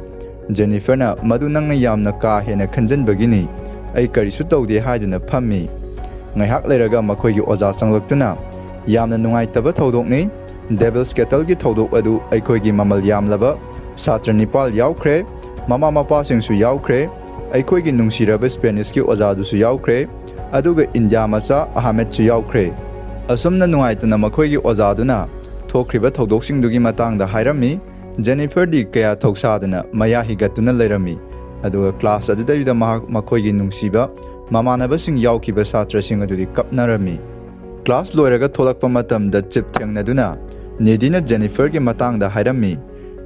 ꯖꯦꯅꯤꯐꯔꯅ, "ꯃꯗꯨ ꯅꯪꯅ ꯌꯥꯝꯅ ꯀꯥ ꯍꯦꯟꯅ ꯈꯟꯖꯟꯕꯒꯤꯅꯤ꯫ ꯑꯩ ꯀꯔꯤꯁꯨ ꯇꯧꯗꯦ" ꯍꯥꯏꯗꯨꯅ ꯐꯝꯃꯤ꯫ ꯉꯥꯏꯍꯥꯛ ꯂꯩꯔꯒ ꯃꯈꯣꯏꯒꯤ ꯑꯣꯖꯥ ꯆꯪꯂꯛꯇꯨꯅ, "ꯌꯥꯝꯅ ꯅꯨꯡꯉꯥꯏꯇꯕ ꯊꯧꯗꯣꯛꯅꯤ꯫ ꯗꯦꯕꯜꯁ ꯀꯦꯇꯜꯒꯤ ꯊꯧꯗꯣꯛ ꯑꯗꯨ ꯑꯩꯈꯣꯏꯒꯤ ꯃꯃꯜ ꯌꯥꯝꯂꯕ ꯁꯥꯇ꯭ꯔ ꯅꯤꯄꯥꯜ ꯌꯥꯎꯈ꯭ꯔꯦ꯫ ꯃꯃꯥ ꯃꯄꯥꯁꯤꯡꯁꯨ ꯌꯥꯎꯈ꯭ꯔꯦ꯫ ꯑꯩꯈꯣꯏꯒꯤ ꯅꯨꯡꯁꯤꯔꯕ ꯁ꯭ꯄꯦꯅꯤꯁꯀꯤ ꯑꯣꯖꯥꯗꯨꯁꯨ ꯌꯥꯎꯈ꯭ꯔꯦ꯫ ꯑꯗꯨꯒ ꯏꯟꯗꯤꯌꯥ ꯃꯆꯥ ꯑꯍꯃꯦꯗꯁꯨ ꯌꯥꯎꯈ꯭ꯔꯦ"꯫ ꯑꯁꯨꯝꯅ ꯅꯨꯡꯉꯥꯏꯇꯅ ꯃꯈꯣꯏꯒꯤ ꯑꯣꯖꯥꯗꯨꯅ ꯊꯣꯛꯈ꯭ꯔꯤꯕ ꯊꯧꯗꯣꯛꯁꯤꯡꯗꯨꯒꯤ ꯃꯇꯥꯡꯗ ꯍꯥꯏꯔꯝꯃꯤ꯫ ꯖꯦꯅꯤꯐꯔꯗꯤ ꯀꯌꯥ ꯊꯧꯁꯥꯗꯅ ꯃꯌꯥ ꯍꯤꯒꯠꯇꯨꯅ ꯂꯩꯔꯝꯃꯤ꯫ ꯑꯗꯨꯒ ꯀ꯭ꯂꯥꯁ ꯑꯗꯨꯗꯩꯗꯨꯗ ꯃꯍꯥꯛ ꯃꯈꯣꯏꯒꯤ ꯅꯨꯡꯁꯤꯕ ꯃꯃꯥꯟꯅꯕꯁꯤꯡ ꯌꯥꯎꯈꯤꯕ ꯁꯥꯇ꯭ꯔꯁꯤꯡ ꯑꯗꯨꯗꯤ ꯀꯞꯅꯔꯝꯃꯤ꯫ ꯀ꯭ꯂꯥꯁ ꯂꯣꯏꯔꯒ ꯊꯣꯛꯂꯛꯄ ꯃꯇꯝꯗ ꯆꯤꯞ ꯊꯦꯡꯅꯗꯨꯅ ꯅꯦꯗꯤꯅ ꯖꯦꯅꯤꯐꯔꯒꯤ ꯃꯇꯥꯡꯗ ꯍꯥꯏꯔꯝꯃꯤ꯫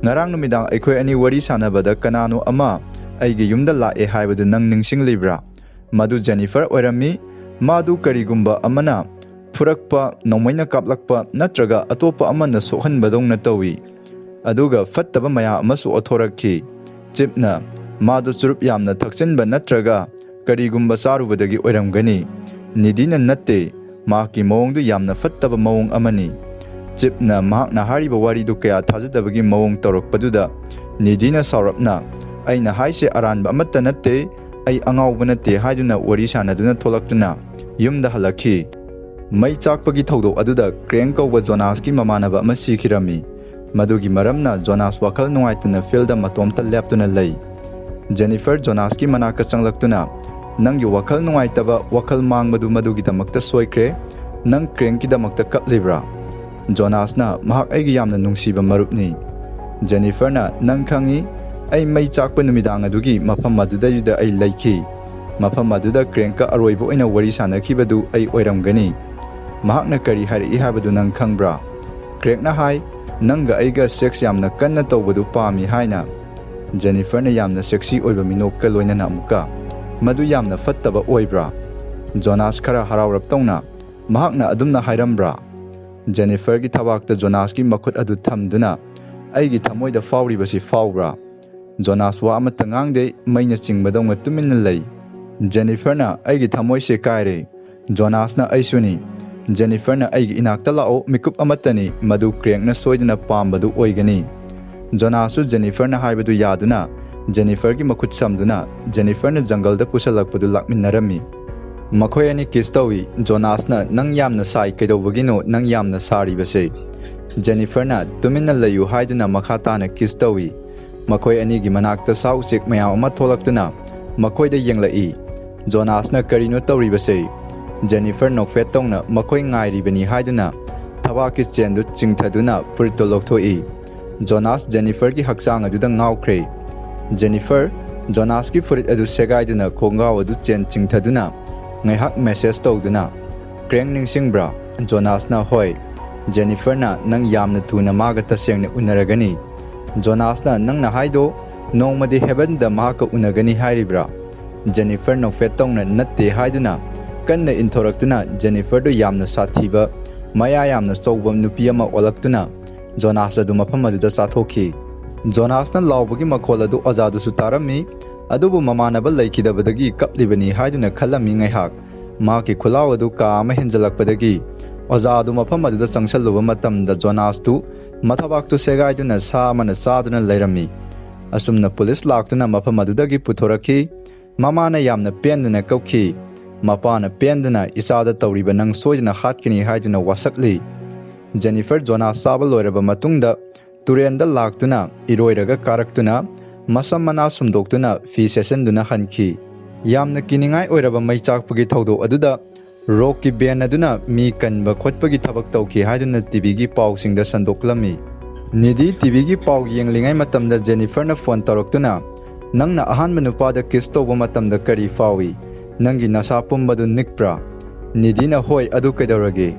"ꯉꯔꯥꯡ ꯅꯨꯃꯤꯗꯥꯡ ꯑꯩꯈꯣꯏ ꯑꯅꯤ ꯋꯥꯔꯤ ꯁꯥꯟꯅꯕꯗ ꯀꯅꯥꯅꯣ ꯑꯃ ꯑꯩꯒꯤ ꯌꯨꯝꯗ ꯂꯥꯛꯑꯦ ꯍꯥꯏꯕꯗꯨ ꯅꯪ ꯅꯤꯡꯁꯤꯡꯂꯤꯕ꯭ꯔꯥ? ꯃꯗꯨ ꯖꯦꯅꯤꯐꯔ ꯑꯣꯏꯔꯝꯃꯤ꯫ ꯃꯥꯗꯨ ꯀꯔꯤꯒꯨꯝꯕ ꯑꯃꯅ ꯐꯨꯔꯛꯄ, ꯅꯣꯡꯃꯩꯅ ꯀꯥꯞꯂꯛꯄ ꯅꯠꯇ꯭ꯔꯒ ꯑꯇꯣꯞꯄ ꯑꯃꯅ ꯁꯣꯛꯍꯟꯕꯗꯧꯅ ꯇꯧꯏ꯫ ꯑꯗꯨꯒ ꯐꯠꯇꯕ ꯃꯌꯥꯝ ꯑꯃꯁꯨ ꯑꯣꯊꯣꯔꯛꯈꯤ"꯫ ꯆꯤꯞꯅ, "ꯃꯥꯗꯨ ꯆꯨꯔꯨꯞ ꯌꯥꯝꯅ ꯊꯛꯆꯤꯟꯕ ꯅꯠꯇ꯭ꯔꯒ ꯀꯔꯤꯒꯨꯝꯕ ꯆꯥꯔꯨꯕꯗꯒꯤ ꯑꯣꯏꯔꯝꯒꯅꯤ"꯫ ꯅꯤꯗꯤꯅ, "ꯅꯠꯇꯦ, ꯃꯍꯥꯛꯀꯤ ꯃꯑꯣꯡꯗꯨ ꯌꯥꯝꯅ ꯐꯠꯇꯕ ꯃꯑꯣꯡ ꯑꯃꯅꯤ"꯫ ꯆꯤꯞꯅ ꯃꯍꯥꯛꯅ ꯍꯥꯏꯔꯤꯕ ꯋꯥꯔꯤꯗꯨ ꯀꯌꯥ ꯊꯥꯖꯗꯕꯒꯤ ꯃꯑꯣꯡ ꯇꯧꯔꯛꯄꯗꯨꯗ ꯅꯤꯗꯤꯅ ꯁꯥꯎꯔꯞꯅ, "ꯑꯩꯅ ꯍꯥꯏꯁꯦ ꯑꯔꯥꯟꯕ ꯑꯃꯠꯇ ꯅꯠꯇꯦ, ꯑꯩ ꯑꯉꯥꯎꯕ ꯅꯠꯇꯦ" ꯍꯥꯏꯗꯨꯅ ꯋꯥꯔꯤ ꯁꯥꯟꯅꯗꯨꯅ ꯊꯣꯛꯂꯛꯇꯨꯅ ꯌꯨꯝꯗ ꯍꯜꯂꯛꯈꯤ꯫ ꯃꯩ ꯆꯥꯛꯄꯒꯤ ꯊꯧꯗꯣꯛ ꯑꯗꯨꯗ ꯀ꯭ꯔꯦꯡ ꯀꯧꯕ ꯖꯣꯅꯥꯁꯀꯤ ꯃꯃꯥꯟꯅꯕ ꯑꯃ ꯁꯤꯈꯤꯔꯝꯃꯤ꯫ ꯃꯗꯨꯒꯤ ꯃꯔꯝꯅ ꯖꯣꯅꯥꯁ ꯋꯥꯈꯜ ꯅꯨꯡꯉꯥꯏꯇꯅ ꯐꯤꯜꯗ ꯃꯇꯣꯝꯇ ꯂꯦꯞꯇꯨꯅ ꯂꯩ꯫ ꯖꯦꯅꯤꯐꯔ ꯖꯣꯅꯥꯁꯀꯤ ꯃꯅꯥꯛꯇ ꯆꯪꯂꯛꯇꯨꯅ, "ꯅꯪꯒꯤ ꯋꯥꯈꯜ ꯅꯨꯡꯉꯥꯏꯇꯕ, ꯋꯥꯈꯜ ꯃꯥꯡꯕꯗꯨ ꯃꯗꯨꯒꯤꯗꯃꯛꯇ ꯁꯣꯏꯈ꯭ꯔꯦ꯫ ꯅꯪ ꯀ꯭ꯔꯦꯡꯀꯤꯗꯃꯛꯇ ꯀꯞꯂꯤꯕ꯭ꯔꯥ?" ꯖꯣꯅꯥꯁꯅ, "ꯃꯍꯥꯛ ꯑꯩꯒꯤ ꯌꯥꯝꯅ ꯅꯨꯡꯁꯤꯕ ꯃꯔꯨꯞꯅꯤ"꯫ ꯖꯦꯅꯤꯐꯔꯅ, "ꯅꯪ ꯈꯪꯏ, ꯑꯩ ꯃꯩ ꯆꯥꯛꯄ ꯅꯨꯃꯤꯗꯥꯡ ꯑꯗꯨꯒꯤ ꯃꯐꯝ ꯑꯗꯨꯗꯩꯗꯨꯗ ꯑꯩ ꯂꯩꯈꯤ꯫ ꯃꯐꯝ ꯑꯗꯨꯗ ꯀ꯭ꯔꯦꯡꯀ ꯑꯔꯣꯏꯕ ꯑꯣꯏꯅ ꯋꯥꯔꯤ ꯁꯥꯟꯅꯈꯤꯕꯗꯨ ꯑꯩ ꯑꯣꯏꯔꯝꯒꯅꯤ꯫ ꯃꯍꯥꯛꯅ ꯀꯔꯤ ꯍꯥꯏꯔꯛꯏ ꯍꯥꯏꯕꯗꯨ ꯅꯪ ꯈꯪꯕ꯭ꯔꯥ?" ꯀ꯭ꯔꯦꯡꯅ ꯍꯥꯏ, ꯅꯪꯒ ꯑꯩꯒ ꯁꯦꯛꯁ ꯌꯥꯝꯅ ꯀꯟꯅ ꯇꯧꯕꯗꯨ ꯄꯥꯝꯃꯤ ꯍꯥꯏꯅ꯫ ꯖꯦꯅꯤꯐꯔꯅ ꯌꯥꯝꯅ ꯁꯦꯛꯁꯤ ꯑꯣꯏꯕ ꯃꯤꯅꯣꯛꯀ ꯂꯣꯏꯅꯅ ꯑꯃꯨꯛꯀ, "ꯃꯗꯨ ꯌꯥꯝꯅ ꯐꯠꯇꯕ ꯑꯣꯏꯕ꯭ꯔꯥ?" ꯖꯣꯅꯥꯁ ꯈꯔ ꯍꯔꯥꯎꯔꯞ ꯇꯧꯅ, "ꯃꯍꯥꯛꯅ ꯑꯗꯨꯝꯅ ꯍꯥꯏꯔꯝꯕ꯭ꯔꯥ?" ꯖꯦꯅꯤꯐꯔꯒꯤ ꯊꯕꯥꯛꯇ ꯖꯣꯅꯥꯁꯀꯤ ꯃꯈꯨꯠ ꯑꯗꯨ ꯊꯝꯗꯨꯅ, "ꯑꯩꯒꯤ ꯊꯃꯣꯏꯗ ꯐꯥꯎꯔꯤꯕꯁꯤ ꯐꯥꯎꯕ꯭ꯔꯥ?" ꯖꯣꯅꯥꯁ ꯋꯥ ꯑꯃꯠꯇ ꯉꯥꯡꯗꯦ, ꯃꯩꯅ ꯆꯤꯡꯕꯗꯧꯅ ꯇꯨꯃꯤꯟꯅ ꯂꯩ꯫ ꯖꯦꯅꯤꯐꯔꯅ, "ꯑꯩꯒꯤ ꯊꯃꯣꯏꯁꯦ ꯀꯥꯏꯔꯦ꯫" ꯖꯣꯅꯥꯁꯅ, "ꯑꯩꯁꯨꯅꯤ꯫" ꯖꯦꯅꯤꯐꯔꯅ, "ꯑꯩꯒꯤ ꯏꯅꯥꯛꯇ ꯂꯥꯛꯑꯣ, ꯃꯤꯀꯨꯞ ꯑꯃꯠꯇꯅꯤ, ꯃꯗꯨ ꯀ꯭ꯔꯦꯡꯅ ꯁꯣꯏꯗꯅ ꯄꯥꯝꯕꯗꯨ ꯑꯣꯏꯒꯅꯤ꯫" ꯖꯣꯅꯥꯁꯁꯨ ꯖꯦꯅꯤꯐꯔꯅ ꯍꯥꯏꯕꯗꯨ ꯌꯥꯗꯨꯅ, ꯖꯦꯅꯤꯐꯔꯒꯤ ꯃꯈꯨꯠ ꯁꯝꯗꯨꯅ, ꯖꯦꯅꯤꯐꯔꯅ ꯖꯪꯒꯜꯗ ꯄꯨꯁꯜꯂꯛꯄꯗꯨ ꯂꯥꯛꯃꯤꯟꯅꯔꯝꯃꯤ꯫ ꯃꯈꯣꯏ ꯑꯅꯤ ꯀꯤꯁ ꯇꯧꯏ꯫ ꯖꯣꯅꯥꯁꯅ, "ꯅꯪ ꯌꯥꯝꯅ ꯁꯥꯏ, ꯀꯩꯗꯧꯕꯒꯤꯅꯣ ꯅꯪ ꯌꯥꯝꯅ ꯁꯥꯔꯤꯕꯁꯦ?" ꯖꯦꯅꯤꯐꯔꯅ, "ꯇꯨꯃꯤꯟꯅ ꯂꯩꯌꯨ" ꯍꯥꯏꯗꯨꯅ ꯃꯈꯥ ꯇꯥꯅ ꯀꯤꯁ ꯇꯧꯏ꯫ ꯃꯈꯣꯏ ꯑꯅꯤꯒꯤ ꯃꯅꯥꯛꯇ ꯁꯥ ꯎꯆꯦꯛ ꯃꯌꯥꯝ ꯑꯃ ꯊꯣꯛꯂꯛꯇꯨꯅ ꯃꯈꯣꯏꯗ ꯌꯦꯡꯂꯛꯏ꯫ ꯖꯣꯅꯥꯁꯅ, "ꯀꯔꯤꯅꯣ ꯇꯧꯔꯤꯕꯁꯦ?" ꯖꯦꯅꯤꯐꯔ ꯅꯣꯛꯐꯦꯠ ꯇꯧꯅ, "ꯃꯈꯣꯏ ꯉꯥꯏꯔꯤꯕꯅꯤ" ꯍꯥꯏꯗꯨꯅ ꯊꯕꯥꯛꯀꯤ ꯆꯦꯟꯗꯨ ꯆꯤꯡꯊꯗꯨꯅ ꯐꯨꯔꯤꯠꯇꯨ ꯂꯧꯊꯣꯛꯏ꯫ ꯖꯣꯅꯥꯁ ꯖꯦꯅꯤꯐꯔꯒꯤ ꯍꯛꯆꯥꯡ ꯑꯗꯨꯗ ꯉꯥꯎꯈ꯭ꯔꯦ꯫ ꯖꯦꯅꯤꯐꯔ ꯖꯣꯅꯥꯁꯀꯤ ꯐꯨꯔꯤꯠ ꯑꯗꯨ ꯁꯦꯒꯥꯏꯗꯨꯅ ꯈꯣꯡꯒꯥꯎ ꯑꯗꯨ ꯆꯦꯟ ꯆꯤꯡꯊꯗꯨꯅ ꯉꯥꯏꯍꯥꯛ ꯃꯦꯁꯦꯖ ꯇꯧꯗꯨꯅ, "ꯀ꯭ꯔꯦꯡ ꯅꯤꯡꯁꯤꯡꯕ꯭ꯔꯥ?" ꯖꯣꯅꯥꯁꯅ, "ꯍꯣꯏ꯫" ꯖꯦꯅꯤꯐꯔꯅ, "ꯅꯪ ꯌꯥꯝꯅ ꯊꯨꯅ ꯃꯥꯒ ꯇꯁꯦꯡꯅ ꯎꯅꯔꯒꯅꯤ꯫" ꯖꯣꯅꯥꯁꯅ, "ꯅꯪꯅ ꯍꯥꯏꯗꯣ ꯅꯣꯡꯃꯗꯤ ꯍꯦꯕꯟꯗ ꯃꯍꯥꯛꯀ ꯎꯅꯒꯅꯤ ꯍꯥꯏꯔꯤꯕ꯭ꯔꯥ?" ꯖꯦꯅꯤꯐꯔ ꯅꯣꯛꯐꯦꯠ ꯇꯧꯅ, "ꯅꯠꯇꯦ" ꯍꯥꯏꯗꯨꯅ ꯀꯟꯅ ꯏꯟꯊꯣꯔꯛꯇꯨꯅ ꯖꯦꯅꯤꯐꯔꯗꯨ ꯌꯥꯝꯅ ꯁꯥꯊꯤꯕ, ꯃꯌꯥ ꯌꯥꯝꯅ ꯆꯧꯕ ꯅꯨꯄꯤ ꯑꯃ ꯑꯣꯜꯂꯛꯇꯨꯅ ꯖꯣꯅꯥꯁ ꯑꯗꯨ ꯃꯐꯝ ꯑꯗꯨꯗ ꯆꯥꯊꯣꯛꯈꯤ꯫ ꯖꯣꯅꯥꯁꯅ ꯂꯥꯎꯕꯒꯤ ꯃꯈꯣꯜ ꯑꯗꯨ ꯑꯣꯖꯥꯗꯨꯁꯨ ꯇꯥꯔꯝꯃꯤ, ꯑꯗꯨꯕꯨ ꯃꯃꯥꯟꯅꯕ ꯂꯩꯈꯤꯗꯕꯗꯒꯤ ꯀꯞꯂꯤꯕꯅꯤ ꯍꯥꯏꯗꯨꯅ ꯈꯜꯂꯝꯃꯤ ꯉꯥꯏꯍꯥꯛ꯫ ꯃꯍꯥꯛꯀꯤ ꯈꯨꯠꯂꯥꯎ ꯑꯗꯨ ꯀꯥ ꯑꯃ ꯍꯦꯟꯖꯜꯂꯛꯄꯗꯒꯤ ꯑꯣꯖꯥ ꯑꯗꯨ ꯃꯐꯝ ꯑꯗꯨꯗ ꯆꯪꯁꯜꯂꯨꯕ ꯃꯇꯝꯗ ꯖꯣꯅꯥꯁꯇꯨ ꯃꯊꯕꯥꯛꯇꯨ ꯁꯦꯒꯥꯏꯗꯨꯅ ꯁꯥ ꯑꯃꯅ ꯆꯥꯗꯨꯅ ꯂꯩꯔꯝꯃꯤ꯫ ꯑꯁꯨꯝꯅ ꯄꯨꯂꯤꯁ ꯂꯥꯛꯇꯨꯅ ꯃꯐꯝ ꯑꯗꯨꯗꯒꯤ ꯄꯨꯊꯣꯔꯛꯈꯤ꯫ ꯃꯃꯥꯅ ꯌꯥꯝꯅ ꯄꯦꯟꯗꯅ ꯀꯞꯈꯤ꯫ ꯃꯄꯥꯅ ꯄꯦꯟꯗꯅ, "ꯏꯆꯥꯗ ꯇꯧꯔꯤꯕ ꯅꯪ ꯁꯣꯏꯗꯅ ꯍꯥꯠꯀꯅꯤ" ꯍꯥꯏꯗꯨꯅ ꯋꯥꯁꯛꯂꯤ꯫ ꯖꯦꯅꯤꯐꯔ ꯖꯣꯅꯥꯁ ꯆꯥꯕ ꯂꯣꯏꯔꯕ ꯃꯇꯨꯡꯗ ꯇꯨꯔꯦꯟꯗ ꯂꯥꯛꯇꯨꯅ ꯏꯔꯣꯏꯔꯒ ꯀꯥꯔꯛꯇꯨꯅ ꯃꯁꯝ ꯃꯅꯥ ꯁꯨꯝꯗꯣꯛꯇꯨꯅ ꯐꯤ ꯁꯦꯠꯆꯟꯗꯨꯅ ꯍꯟꯈꯤ꯫ ꯌꯥꯝꯅ ꯀꯤꯅꯤꯡꯉꯥꯏ ꯑꯣꯏꯔꯕ ꯃꯩ ꯆꯥꯛꯄꯒꯤ ꯊꯧꯗꯣꯛ ꯑꯗꯨꯗ ꯔꯣꯛꯀꯤ ꯕꯦꯟ ꯑꯗꯨꯅ ꯃꯤ ꯀꯟꯕ ꯈꯣꯠꯄꯒꯤ ꯊꯕꯛ ꯇꯧꯈꯤ ꯍꯥꯏꯗꯨꯅ ꯇꯤꯚꯤꯒꯤ ꯄꯥꯎꯁꯤꯡꯗ ꯁꯟꯗꯣꯛꯂꯝꯃꯤ꯫ ꯅꯤꯗꯤ ꯇꯤꯚꯤꯒꯤ ꯄꯥꯎ ꯌꯦꯡꯂꯤꯉꯩ ꯃꯇꯝꯗ ꯖꯦꯅꯤꯐꯔꯅ ꯐꯣꯟ ꯇꯧꯔꯛꯇꯨꯅ, "ꯅꯪꯅ ꯑꯍꯥꯟꯕ ꯅꯨꯄꯥꯗ ꯀꯤꯁ ꯇꯧꯕ ꯃꯇꯝꯗ ꯀꯔꯤ ꯐꯥꯎꯏ? ꯅꯪꯒꯤ ꯅꯁꯥ ꯄꯨꯝꯕꯗꯨ ꯅꯤꯛꯄ꯭ꯔꯥ?" ꯅꯤꯗꯤꯅ, "ꯍꯣꯏ, ꯑꯗꯨ ꯀꯩꯗꯧꯔꯒꯦ?"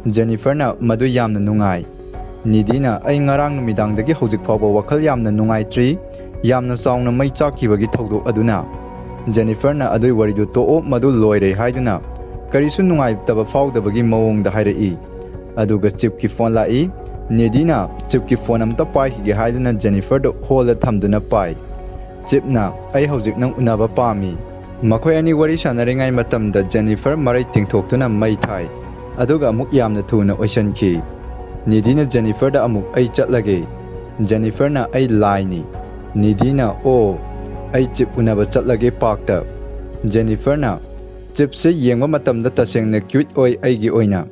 ꯖꯦꯅꯤꯐꯔꯅ, "ꯃꯗꯨ ꯌꯥꯝꯅ ꯅꯨꯡꯉꯥꯏ꯫ ꯅꯤꯗꯤꯅ, "ꯑꯩ ꯉꯔꯥꯡ ꯅꯨꯃꯤꯗꯥꯡꯗꯒꯤ ꯍꯧꯖꯤꯛ ꯐꯥꯎꯕ ꯋꯥꯈꯜ ꯌꯥꯝꯅ ꯅꯨꯡꯉꯥꯏꯇ꯭ꯔꯤ, ꯌꯥꯝꯅ ꯆꯥꯎꯅ ꯃꯩ ꯆꯥꯛꯈꯤꯕꯒꯤ ꯊꯧꯗꯣꯛ ꯑꯗꯨꯅ꯫" ꯖꯦꯅꯤꯐꯔꯅ, "ꯑꯗꯨꯏ ꯋꯥꯔꯤꯗꯨ ꯇꯣꯛꯑꯣ, ꯃꯗꯨ ꯂꯣꯏꯔꯦ" ꯍꯥꯏꯗꯨꯅ ꯀꯔꯤꯁꯨ ꯅꯨꯡꯉꯥꯏꯇꯕ ꯐꯥꯎꯗꯕꯒꯤ ꯃꯑꯣꯡꯗ ꯍꯥꯏꯔꯛꯏ꯫ ꯑꯗꯨꯒ ꯆꯤꯞꯀꯤ ꯐꯣꯟ ꯂꯥꯛꯏ꯫ ꯅꯤꯗꯤꯅ ꯆꯤꯞꯀꯤ ꯐꯣꯟ ꯑꯝꯇ ꯄꯥꯏꯈꯤꯒꯦ ꯍꯥꯏꯗꯨꯅ ꯖꯦꯅꯤꯐꯔꯗ ꯍꯣꯜꯗ ꯊꯝꯗꯨꯅ ꯄꯥꯏ꯫ ꯆꯤꯞꯅ, "ꯑꯩ ꯍꯧꯖꯤꯛ ꯅꯪ ꯎꯅꯕ ꯄꯥꯝꯃꯤ꯫" ꯃꯈꯣꯏ ꯑꯅꯤ ꯋꯥꯔꯤ ꯁꯥꯟꯅꯔꯤꯉꯩ ꯃꯇꯝꯗ ꯖꯦꯅꯤꯐꯔ ꯃꯔꯩ ꯇꯤꯡꯊꯣꯛꯇꯨꯅ ꯃꯩ ꯊꯥꯏ, ꯑꯗꯨꯒ ꯑꯃꯨꯛ ꯌꯥꯝꯅ ꯊꯨꯅ ꯑꯣꯏꯁꯤꯟꯈꯤ꯫ ꯅꯤꯗꯤꯅ ꯖꯦꯅꯤꯐꯔꯗ ꯑꯃꯨꯛ, "ꯑꯩ ꯆꯠꯂꯒꯦ꯫" ꯖꯦꯅꯤꯐꯔꯅ, "ꯑꯩ ꯂꯥꯏꯅꯤ꯫" ꯅꯤꯗꯤꯅ, "ꯑꯣ, ꯑꯩ ꯆꯤꯞ ꯎꯅꯕ ꯆꯠꯂꯒꯦ ꯄꯥꯔꯛꯇ꯫" ꯖꯦꯅꯤꯐꯔꯅ, "ꯆꯤꯞꯁꯦ ꯌꯦꯡꯕ ꯃꯇꯝꯗ ꯇꯁꯦꯡꯅ ꯀ꯭ꯌꯨꯠ ꯑꯣꯏ꯫ ꯑꯩꯒꯤ ꯑꯣꯏꯅ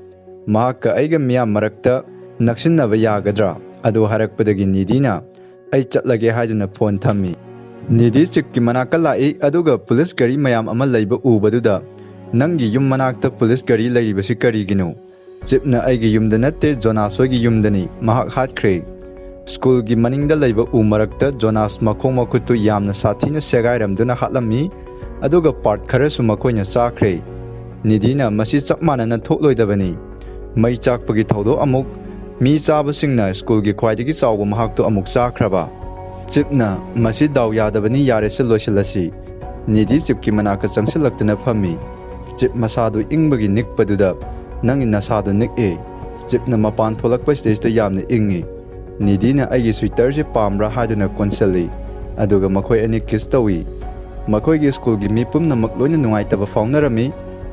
ꯃꯍꯥꯛꯀ ꯑꯩꯒ ꯃꯤꯌꯥꯝ ꯃꯔꯛꯇ ꯅꯛꯁꯤꯟꯅꯕ ꯌꯥꯒꯗ꯭ꯔꯥ?" ꯑꯗꯨ ꯍꯥꯏꯔꯛꯄꯗꯒꯤ ꯅꯤꯗꯤꯅ, "ꯑꯩ ꯆꯠꯂꯒꯦ" ꯍꯥꯏꯗꯨꯅ ꯐꯣꯟ ꯊꯝꯃꯤ꯫ ꯅꯤꯗꯤ ꯆꯤꯞꯀꯤ ꯃꯅꯥꯛꯇ ꯂꯥꯛꯏ, ꯑꯗꯨꯒ ꯄꯨꯂꯤꯁ ꯒꯥꯔꯤ ꯃꯌꯥꯝ ꯑꯃ ꯂꯩꯕ ꯎꯕꯗꯨꯗ, "ꯅꯪꯒꯤ ꯌꯨꯝ ꯃꯅꯥꯛꯇ ꯄꯨꯂꯤꯁ ꯒꯥꯔꯤ ꯂꯩꯔꯤꯕꯁꯤ ꯀꯔꯤꯒꯤꯅꯣ?" ꯆꯤꯞꯅ, "ꯑꯩꯒꯤ ꯌꯨꯝꯗ ꯅꯠꯇꯦ, ꯖꯣꯅꯥꯁ ꯍꯣꯏꯒꯤ ꯌꯨꯝꯗꯅꯤ, ꯃꯍꯥꯛ ꯍꯥꯠꯈ꯭ꯔꯦ꯫ ꯁ꯭ꯀꯨꯜꯒꯤ ꯃꯅꯤꯡꯗ ꯂꯩꯕ ꯎ ꯃꯔꯛꯇ ꯖꯣꯅꯥꯁ ꯃꯈꯣꯡ ꯃꯈꯨꯠꯇꯨ ꯌꯥꯝꯅ ꯁꯥꯊꯤꯅ ꯁꯦꯒꯥꯏꯔꯝꯗꯨꯅ ꯍꯥꯠꯂꯝꯃꯤ, ꯑꯗꯨꯒ ꯄꯥꯔꯠ ꯈꯔꯁꯨ ꯃꯈꯣꯏꯅ ꯆꯥꯈ꯭ꯔꯦ꯫" ꯅꯤꯗꯤꯅ, "ꯃꯁꯤ ꯆꯞ ꯃꯥꯟꯅꯅ ꯊꯣꯛꯂꯣꯏꯗꯕꯅꯤ꯫ ꯃꯩ ꯆꯥꯛꯄꯒꯤ ꯊꯧꯗꯣꯛ ꯑꯃꯨꯛ, ꯃꯤ ꯆꯥꯕꯁꯤꯡꯅ ꯁ꯭ꯀꯨꯜꯒꯤ ꯈ꯭ꯋꯥꯏꯗꯒꯤ ꯆꯥꯎꯕ ꯃꯍꯥꯛꯇꯨ ꯑꯃꯨꯛ ꯆꯥꯈ꯭ꯔꯕ꯫" ꯆꯤꯞꯅ, "ꯃꯁꯤ ꯗꯥꯎ ꯌꯥꯗꯕꯅꯤ, ꯌꯥꯔꯦꯁꯦ ꯂꯣꯏꯁꯤꯜꯂꯁꯤ꯫" ꯅꯤꯗꯤ ꯆꯤꯞꯀꯤ ꯃꯅꯥꯛꯇ ꯆꯪꯁꯤꯜꯂꯛꯇꯨꯅ ꯐꯝꯃꯤ꯫ ꯆꯤꯞ ꯃꯁꯥꯗꯨ ꯏꯪꯕꯒꯤ ꯅꯤꯛꯄꯗꯨꯗ, "ꯅꯪꯒꯤ ꯅꯁꯥꯗꯨ ꯅꯤꯛꯑꯦ꯫" ꯆꯤꯞꯅ ꯃꯄꯥꯟ ꯊꯣꯛꯂꯛꯄꯁꯤꯗꯩꯁꯤꯗ ꯌꯥꯝꯅ ꯏꯪꯉꯤ꯫ ꯅꯤꯗꯤꯅ, "ꯑꯩꯒꯤ ꯁ꯭ꯋꯤꯇꯔꯁꯤ ꯄꯥꯝꯕ꯭ꯔꯥ?" ꯍꯥꯏꯗꯨꯅ ꯀꯣꯟꯁꯤꯜꯂꯤ, ꯑꯗꯨꯒ ꯃꯈꯣꯏ ꯑꯅꯤ ꯀꯤꯁ ꯇꯧꯏ꯫ ꯃꯈꯣꯏꯒꯤ ꯁ꯭ꯀꯨꯜꯒꯤ ꯃꯤ ꯄꯨꯝꯅꯃꯛ ꯂꯣꯏꯅ ꯅꯨꯡꯉꯥꯏꯇꯕ ꯐꯥꯎꯅꯔꯝꯃꯤ꯫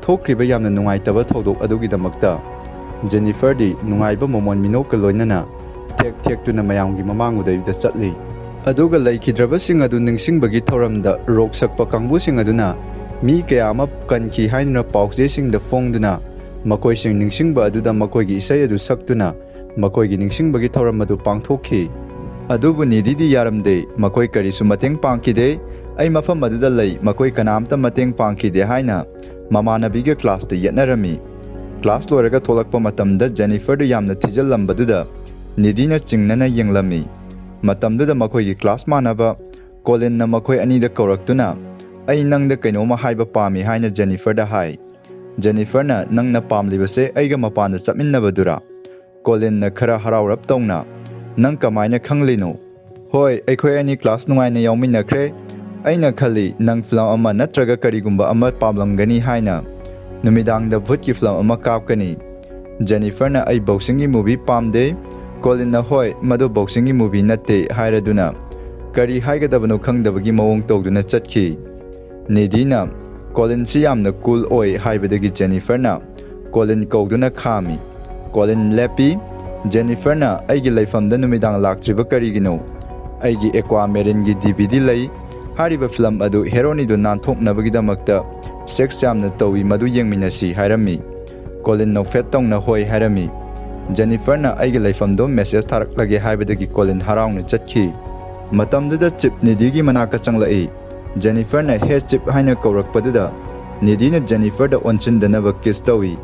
ꯊꯣꯛꯈ꯭ꯔꯤꯕ ꯌꯥꯝꯅ ꯅꯨꯡꯉꯥꯏꯇꯕ ꯊꯧꯗꯣꯛ ꯑꯗꯨꯒꯤꯗꯃꯛꯇ ꯖꯦꯅꯤꯐꯔꯗꯤ ꯅꯨꯡꯉꯥꯏꯕ ꯃꯣꯃꯣꯟ ꯃꯤꯅꯣꯛꯀ ꯂꯣꯏꯅꯅ ꯊꯦꯛ ꯊꯦꯛꯇꯨꯅ ꯃꯌꯥꯝꯒꯤ ꯃꯃꯥꯡ ꯎꯗꯩꯗ ꯆꯠꯂꯤ꯫ ꯑꯗꯨꯒ ꯂꯩꯈꯤꯗ꯭ꯔꯕꯁꯤꯡ ꯑꯗꯨ ꯅꯤꯡꯁꯤꯡꯕꯒꯤ ꯊꯧꯔꯝꯗ ꯔꯣꯛ ꯁꯛꯄ ꯀꯥꯡꯕꯨꯁꯤꯡ ꯑꯗꯨꯅ ꯃꯤ ꯀꯌꯥ ꯑꯃ ꯀꯟꯈꯤ ꯍꯥꯏꯗꯨꯅ ꯄꯥꯎꯆꯦꯁꯤꯡꯗ ꯐꯣꯡꯗꯨꯅ, ꯃꯈꯣꯏꯁꯤꯡ ꯅꯤꯡꯁꯤꯡꯕ ꯑꯗꯨꯗ ꯃꯈꯣꯏꯒꯤ ꯏꯁꯩ ꯑꯗꯨ ꯁꯛꯇꯨꯅ ꯃꯈꯣꯏꯒꯤ ꯅꯤꯡꯁꯤꯡꯕꯒꯤ ꯊꯧꯔꯝ ꯑꯗꯨ ꯄꯥꯡꯊꯣꯛꯈꯤ꯫ ꯑꯗꯨꯕꯨ ꯅꯤꯗꯤꯗꯤ ꯌꯥꯔꯝꯗꯦ, ꯃꯈꯣꯏ ꯀꯔꯤꯁꯨ ꯃꯇꯦꯡ ꯄꯥꯡꯈꯤꯗꯦ꯫ "ꯑꯩ ꯃꯐꯝ ꯑꯗꯨꯗ ꯂꯩ, ꯃꯈꯣꯏ ꯀꯅꯥꯝꯇ ꯃꯇꯦꯡ ꯄꯥꯡꯈꯤꯗꯦ" ꯍꯥꯏꯅ ꯃꯃꯥꯟꯅꯕꯤꯒ ꯀ꯭ꯂꯥꯁꯇ ꯌꯦꯠꯅꯔꯝꯃꯤ꯫ ꯀ꯭ꯂꯥꯁ ꯂꯣꯏꯔꯒ ꯊꯣꯛꯂꯛꯄ ꯃꯇꯝꯗ ꯖꯦꯅꯤꯐꯔꯗꯨ ꯌꯥꯝꯅ ꯊꯤꯖꯤꯜꯂꯝꯕꯗꯨꯗ ꯅꯤꯗꯤꯅ ꯆꯤꯡꯅꯅ ꯌꯦꯡꯂꯝꯃꯤ꯫ ꯃꯇꯝꯗꯨꯗ ꯃꯈꯣꯏꯒꯤ ꯀ꯭ꯂꯥꯁ ꯃꯥꯟꯅꯕ ꯀꯣꯂꯤꯟꯅ ꯃꯈꯣꯏ ꯑꯅꯤꯗ ꯀꯧꯔꯛꯇꯨꯅ, "ꯑꯩ ꯅꯪꯗ ꯀꯩꯅꯣꯝꯃ ꯍꯥꯏꯕ ꯄꯥꯝꯃꯤ" ꯍꯥꯏꯅ ꯖꯦꯅꯤꯐꯔꯗ ꯍꯥꯏ꯫ ꯖꯦꯅꯤꯐꯔꯅ, "ꯅꯪꯅ ꯄꯥꯝꯂꯤꯕꯁꯦ ꯑꯩꯒ ꯃꯄꯥꯟꯗ ꯆꯠꯃꯤꯟꯅꯕꯗꯨꯔꯥ?" ꯀꯣꯂꯤꯟꯅ ꯈꯔ ꯍꯔꯥꯎꯔꯞ ꯇꯧꯅ, "ꯅꯪ ꯀꯃꯥꯏꯅ ꯈꯪꯂꯤꯅꯣ?" "ꯍꯣꯏ, ꯑꯩꯈꯣꯏ ꯑꯅꯤ ꯀ꯭ꯂꯥꯁ ꯅꯨꯡꯉꯥꯏꯅ ꯌꯥꯎꯃꯤꯟꯅꯈ꯭ꯔꯦ꯫ ꯑꯩꯅ ꯈꯜꯂꯤ ꯅꯪ ꯐꯤꯂꯝ ꯑꯃ ꯅꯠꯇ꯭ꯔꯒ ꯀꯔꯤꯒꯨꯝꯕ ꯑꯃ ꯄꯥꯝꯂꯝꯒꯅꯤ ꯍꯥꯏꯅ꯫ ꯅꯨꯃꯤꯗꯥꯡꯗ ꯚꯨꯠꯀꯤ ꯐꯤꯂꯝ ꯑꯃ ꯀꯥꯞꯀꯅꯤ꯫" ꯖꯦꯅꯤꯐꯔꯅ, "ꯑꯩ ꯕꯣꯛꯁꯤꯡꯒꯤ ꯃꯨꯚꯤ ꯄꯥꯝꯗꯦ꯫" ꯀꯣꯂꯤꯟꯅ, "ꯍꯣꯏ, ꯃꯗꯨ ꯕꯣꯛꯁꯤꯡꯒꯤ ꯃꯨꯚꯤ ꯅꯠꯇꯦ" ꯍꯥꯏꯔꯗꯨꯅ, ꯀꯔꯤ ꯍꯥꯏꯒꯗꯕꯅꯣ ꯈꯪꯗꯕꯒꯤ ꯃꯑꯣꯡ ꯇꯧꯗꯨꯅ ꯆꯠꯈꯤ꯫ ꯅꯤꯗꯤꯅ, "ꯀꯣꯂꯤꯟꯁꯤ ꯌꯥꯝꯅ ꯀꯨꯜ ꯑꯣꯏ" ꯍꯥꯏꯕꯗꯒꯤ ꯖꯦꯅꯤꯐꯔꯅ ꯀꯣꯂꯤꯟ ꯀꯧꯗꯨꯅ ꯈꯥꯝꯃꯤ꯫ ꯀꯣꯂꯤꯟ ꯂꯦꯞꯄꯤ꯫ ꯖꯦꯅꯤꯐꯔꯅ, "ꯑꯩꯒꯤ ꯂꯩꯐꯝꯗ ꯅꯨꯃꯤꯗꯥꯡ ꯂꯥꯛꯇ꯭ꯔꯤꯕ ꯀꯔꯤꯒꯤꯅꯣ? ꯑꯩꯒꯤ ꯑꯦꯀ꯭ꯋꯥꯃꯦꯔꯤꯟꯒꯤ ꯗꯤ ꯚꯤ ꯗꯤ ꯂꯩ꯫ ꯍꯥꯏꯔꯤꯕ ꯐꯤꯂꯝ ꯑꯗꯨ ꯍꯦꯔꯣꯅꯤꯗꯨ ꯅꯥꯟꯊꯣꯛꯅꯕꯒꯤꯗꯃꯛꯇ ꯁꯦꯛꯁ ꯌꯥꯝꯅ ꯇꯧꯏ, ꯃꯗꯨ ꯌꯦꯡꯃꯤꯟꯅꯁꯤ" ꯍꯥꯏꯔꯝꯃꯤ꯫ ꯀꯣꯂꯤꯟ ꯅꯣꯛꯐꯦꯠ ꯇꯧꯅ "ꯍꯣꯏ" ꯍꯥꯏꯔꯝꯃꯤ꯫ ꯖꯦꯅꯤꯐꯔꯅ "ꯑꯩꯒꯤ ꯂꯩꯐꯝꯗꯣ ꯃꯦꯁꯦꯖ ꯊꯥꯔꯛꯂꯒꯦ" ꯍꯥꯏꯕꯗꯒꯤ ꯀꯣꯂꯤꯟ ꯍꯔꯥꯎꯅ ꯆꯠꯈꯤ꯫ ꯃꯇꯝꯗꯨꯗ ꯆꯤꯞ ꯅꯤꯗꯤꯒꯤ ꯃꯅꯥꯛꯇ ꯆꯪꯂꯛꯏ꯫ ꯖꯦꯅꯤꯐꯔꯅ "ꯍꯦ ꯆꯤꯞ" ꯍꯥꯏꯅ ꯀꯧꯔꯛꯄꯗꯨꯗ ꯅꯤꯗꯤꯅ ꯖꯦꯅꯤꯐꯔꯗ ꯑꯣꯟꯁꯤꯟꯗꯅꯕ ꯀꯤꯁ ꯇꯧꯏ꯫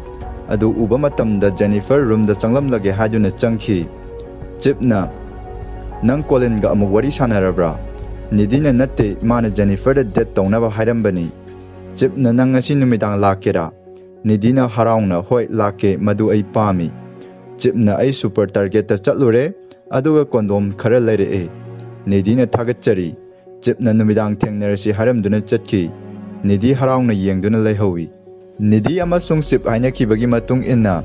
ꯑꯗꯨ ꯎꯕ ꯃꯇꯝꯗ ꯖꯦꯅꯤꯐꯔ ꯔꯨꯝꯗ ꯆꯪꯂꯝꯂꯒꯦ ꯍꯥꯏꯗꯨꯅ ꯆꯪꯈꯤ꯫ ꯆꯤꯞꯅ, "ꯅꯪ ꯀꯣꯂꯤꯟꯒ ꯑꯃꯨꯛ ꯋꯥꯔꯤ ꯁꯥꯟꯅꯔꯕ꯭ꯔꯥ?" ꯅꯤꯗꯤꯅ, "ꯅꯠꯇꯦ, ꯃꯥꯅ ꯖꯦꯅꯤꯐꯔꯗ ꯗꯦꯠ ꯇꯧꯅꯕ ꯍꯥꯏꯔꯝꯕꯅꯤ꯫" ꯆꯤꯞꯅ, "ꯅꯪ ꯉꯁꯤ ꯅꯨꯃꯤꯗꯥꯡ ꯂꯥꯛꯀꯦꯔꯥ?" ꯅꯤꯗꯤꯅ ꯍꯔꯥꯎꯅ, "ꯍꯣꯏ, ꯂꯥꯛꯀꯦ, ꯃꯗꯨ ꯑꯩ ꯄꯥꯝꯃꯤ꯫" ꯆꯤꯞꯅ, "ꯑꯩ ꯁꯨꯄꯔ ꯇꯥꯔꯒꯦꯠꯇ ꯆꯠꯂꯨꯔꯦ, ꯑꯗꯨꯒ ꯀꯣꯟꯗꯣꯝ ꯈꯔ ꯂꯩꯔꯛꯑꯦ꯫" ꯅꯤꯗꯤꯅ ꯊꯥꯒꯠꯆꯔꯤ꯫ ꯆꯤꯞꯅ "ꯅꯨꯃꯤꯗꯥꯡ ꯊꯦꯡꯅꯔꯁꯤ" ꯍꯥꯏꯔꯝꯗꯨꯅ ꯆꯠꯈꯤ꯫ ꯅꯤꯗꯤ ꯍꯔꯥꯎꯅ ꯌꯦꯡꯗꯨꯅ ꯂꯩꯍꯧꯏ꯫ ꯅꯤꯗꯤ ꯑꯃꯁꯨꯡ ꯆꯤꯞ ꯍꯥꯏꯅꯈꯤꯕꯒꯤ ꯃꯇꯨꯡ ꯏꯟꯅ,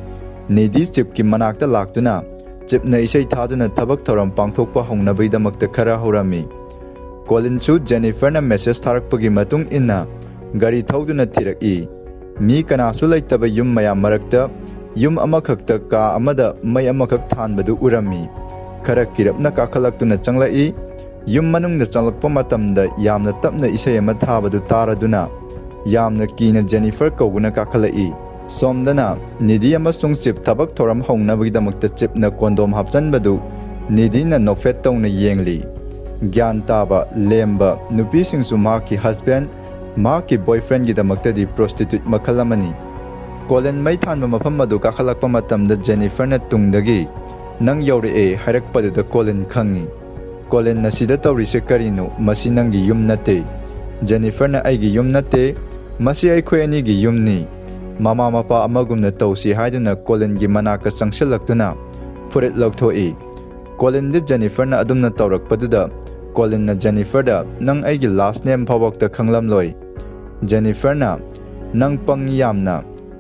ꯅꯤꯗꯤ ꯆꯤꯞꯀꯤ ꯃꯅꯥꯛꯇ ꯂꯥꯛꯇꯨꯅ ꯆꯤꯞꯅ ꯏꯁꯩ ꯊꯥꯗꯨꯅ ꯊꯕꯛ ꯊꯧꯔꯝ ꯄꯥꯡꯊꯣꯛꯄ ꯍꯧꯅꯕꯒꯤꯗꯃꯛꯇ ꯈꯔ ꯍꯧꯔꯝꯃꯤ꯫ ꯀꯣꯂꯤꯟꯁꯨ ꯖꯦꯅꯤꯐꯔꯅ ꯃꯦꯁꯦꯖ ꯊꯥꯔꯛꯄꯒꯤ ꯃꯇꯨꯡ ꯏꯟꯅ ꯒꯥꯔꯤ ꯊꯧꯗꯨꯅ ꯊꯤꯔꯛꯏ꯫ ꯃꯤ ꯀꯅꯥꯁꯨ ꯂꯩꯇꯕ ꯌꯨꯝ ꯃꯌꯥꯝ ꯃꯔꯛꯇ ꯌꯨꯝ ꯑꯃꯈꯛꯇ ꯀꯥ ꯑꯃꯗ ꯃꯩ ꯑꯃꯈꯛ ꯊꯥꯟꯕꯗꯨ ꯎꯔꯝꯃꯤ꯫ ꯈꯔ ꯀꯤꯔꯞꯅ ꯀꯥꯈꯠꯂꯛꯇꯨꯅ ꯆꯪꯂꯛꯏ꯫ ꯌꯨꯝ ꯃꯅꯨꯡꯗ ꯆꯪꯂꯛꯄ ꯃꯇꯝꯗ ꯌꯥꯝꯅ ꯇꯞꯅ ꯏꯁꯩ ꯑꯃ ꯊꯥꯕꯗꯨ ꯇꯥꯔꯗꯨꯅ ꯌꯥꯝꯅ ꯀꯤꯅ ꯖꯦꯅꯤꯐꯔ ꯀꯧꯕꯅ ꯀꯥꯈꯠꯂꯛꯏ꯫ ꯁꯣꯝꯗꯅ ꯅꯤꯗꯤ ꯑꯃꯁꯨꯡ ꯆꯤꯞ ꯊꯕꯛ ꯊꯧꯔꯝ ꯍꯧꯅꯕꯒꯤꯗꯃꯛꯇ ꯆꯤꯞꯅ ꯀꯣꯟꯗꯣꯝ ꯍꯥꯞꯆꯟꯕꯗꯨ ꯅꯤꯗꯤꯅ ꯅꯣꯛꯐꯦꯠ ꯇꯧꯅ ꯌꯦꯡꯂꯤ꯫ ꯒ꯭ꯌꯥꯟ ꯇꯥꯕ, ꯂꯦꯝꯕ ꯅꯨꯄꯤꯁꯤꯡꯁꯨ ꯃꯍꯥꯛꯀꯤ ꯍꯁꯕꯦꯟ, ꯃꯍꯥꯛꯀꯤ ꯕꯣꯏꯐ꯭ꯔꯦꯟꯒꯤꯗꯃꯛꯇꯗꯤ ꯄ꯭ꯔꯣꯁꯇꯤꯇ꯭ꯌꯨꯠ ꯃꯈꯜ ꯑꯃꯅꯤ꯫ ꯀꯣꯂꯤꯟ ꯃꯩ ꯊꯥꯟꯕ ꯃꯐꯝ ꯑꯗꯨ ꯀꯥꯈꯠꯂꯛꯄ ꯃꯇꯝꯗ ꯖꯦꯅꯤꯐꯔꯅ ꯇꯨꯡꯗꯒꯤ, "ꯅꯪ ꯌꯧꯔꯛꯑꯦ" ꯍꯥꯏꯔꯛꯄꯗꯨꯗ ꯀꯣꯂꯤꯟ ꯈꯪꯉꯤ꯫ "ꯀꯣꯂꯤꯟ, ꯅꯁꯤꯗ ꯇꯧꯔꯤꯁꯦ ꯀꯔꯤꯅꯣ? ꯃꯁꯤ ꯅꯪꯒꯤ ꯌꯨꯝ ꯅꯠꯇꯦ꯫" ꯖꯦꯅꯤꯐꯔꯅ, "ꯑꯩꯒꯤ ꯌꯨꯝ ꯅꯠꯇꯦ, ꯃꯁꯤ ꯑꯩꯈꯣꯏ ꯑꯅꯤꯒꯤ ꯌꯨꯝꯅꯤ꯫" ꯃꯃꯥ ꯃꯄꯥ ꯑꯃꯒꯨꯝꯅ ꯇꯧꯁꯤ ꯍꯥꯏꯗꯨꯅ ꯀꯣꯂꯤꯟꯒꯤ ꯃꯅꯥꯛꯇ ꯆꯪꯁꯤꯜꯂꯛꯇꯨꯅ ꯐꯨꯔꯤꯠ ꯂꯧꯊꯣꯛꯏ꯫ ꯀꯣꯂꯤꯟꯗꯤ ꯖꯦꯅꯤꯐꯔꯅ ꯑꯗꯨꯝꯅ ꯇꯧꯔꯛꯄꯗꯨꯗ ꯀꯣꯂꯤꯟꯅ ꯖꯦꯅꯤꯐꯔꯗ, "ꯅꯪ ꯑꯩꯒꯤ ꯂꯥꯁ ꯅꯦꯝ ꯐꯥꯎꯕꯛꯇ ꯈꯪꯂꯝꯂꯣꯏ"꯫ ꯖꯦꯅꯤꯐꯔꯅ, "ꯅꯪ ꯄꯪꯉꯤ ꯌꯥꯝꯅ,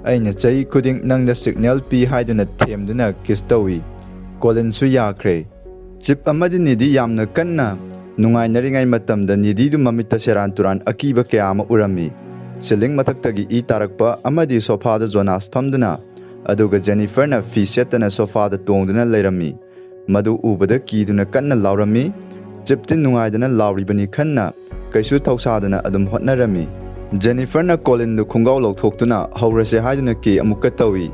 ꯑꯩꯅ ꯆꯍꯤ ꯈꯨꯗꯤꯡ ꯅꯪꯗ ꯁꯤꯒꯅꯦꯜ ꯄꯤ" ꯍꯥꯏꯗꯨꯅ ꯊꯦꯝꯗꯨꯅ ꯀꯤꯁ ꯇꯧꯏ꯫ ꯀꯣꯂꯤꯟꯁꯨ ꯌꯥꯈ꯭ꯔꯦ꯫ ꯆꯤꯞ ꯑꯃꯗꯤ ꯅꯤꯗꯤ ꯌꯥꯝꯅ ꯀꯟꯅ ꯅꯨꯡꯉꯥꯏꯅꯔꯤꯉꯩ ꯃꯇꯝꯗ ꯅꯤꯗꯤꯗꯨ ꯃꯃꯤꯠꯇ ꯁꯦꯔꯥꯟ ꯇꯨꯔꯥꯟ ꯑꯀꯤꯕ ꯀꯌꯥ ꯑꯃ ꯎꯔꯝꯃꯤ꯫ ꯁꯤꯂꯤꯡ ꯃꯊꯛꯇꯒꯤ ꯏ ꯇꯥꯔꯛꯄ ꯑꯃꯗꯤ ꯁꯣꯐꯥꯗ ꯖꯣꯅꯥꯁ ꯐꯝꯗꯨꯅ, ꯑꯗꯨꯒ ꯖꯦꯅꯤꯐꯔꯅ ꯐꯤ ꯁꯦꯠꯇꯅ ꯁꯣꯐꯥꯗ ꯇꯣꯡꯗꯨꯅ ꯂꯩꯔꯝꯃꯤ꯫ ꯃꯗꯨ ꯎꯕꯗ ꯀꯤꯗꯨꯅ ꯀꯟꯅ ꯂꯥꯎꯔꯝꯃꯤ꯫ ꯆꯤꯞꯇꯤ ꯅꯨꯡꯉꯥꯏꯗꯅ ꯂꯥꯎꯔꯤꯕꯅꯤ ꯈꯟꯅ ꯀꯩꯁꯨ ꯊꯧꯁꯥꯗꯅ ꯑꯗꯨꯝ ꯍꯣꯠꯅꯔꯝꯃꯤ꯫ ꯖꯦꯅꯤꯐꯔꯅ ꯀꯣꯂꯤꯟꯗꯨ ꯈꯣꯡꯒꯥꯎ ꯂꯧꯊꯣꯛꯇꯨꯅ ꯍꯧꯔꯁꯦ ꯍꯥꯏꯗꯨꯅ ꯀꯦ ꯑꯃꯨꯛꯀ ꯇꯧꯏ꯫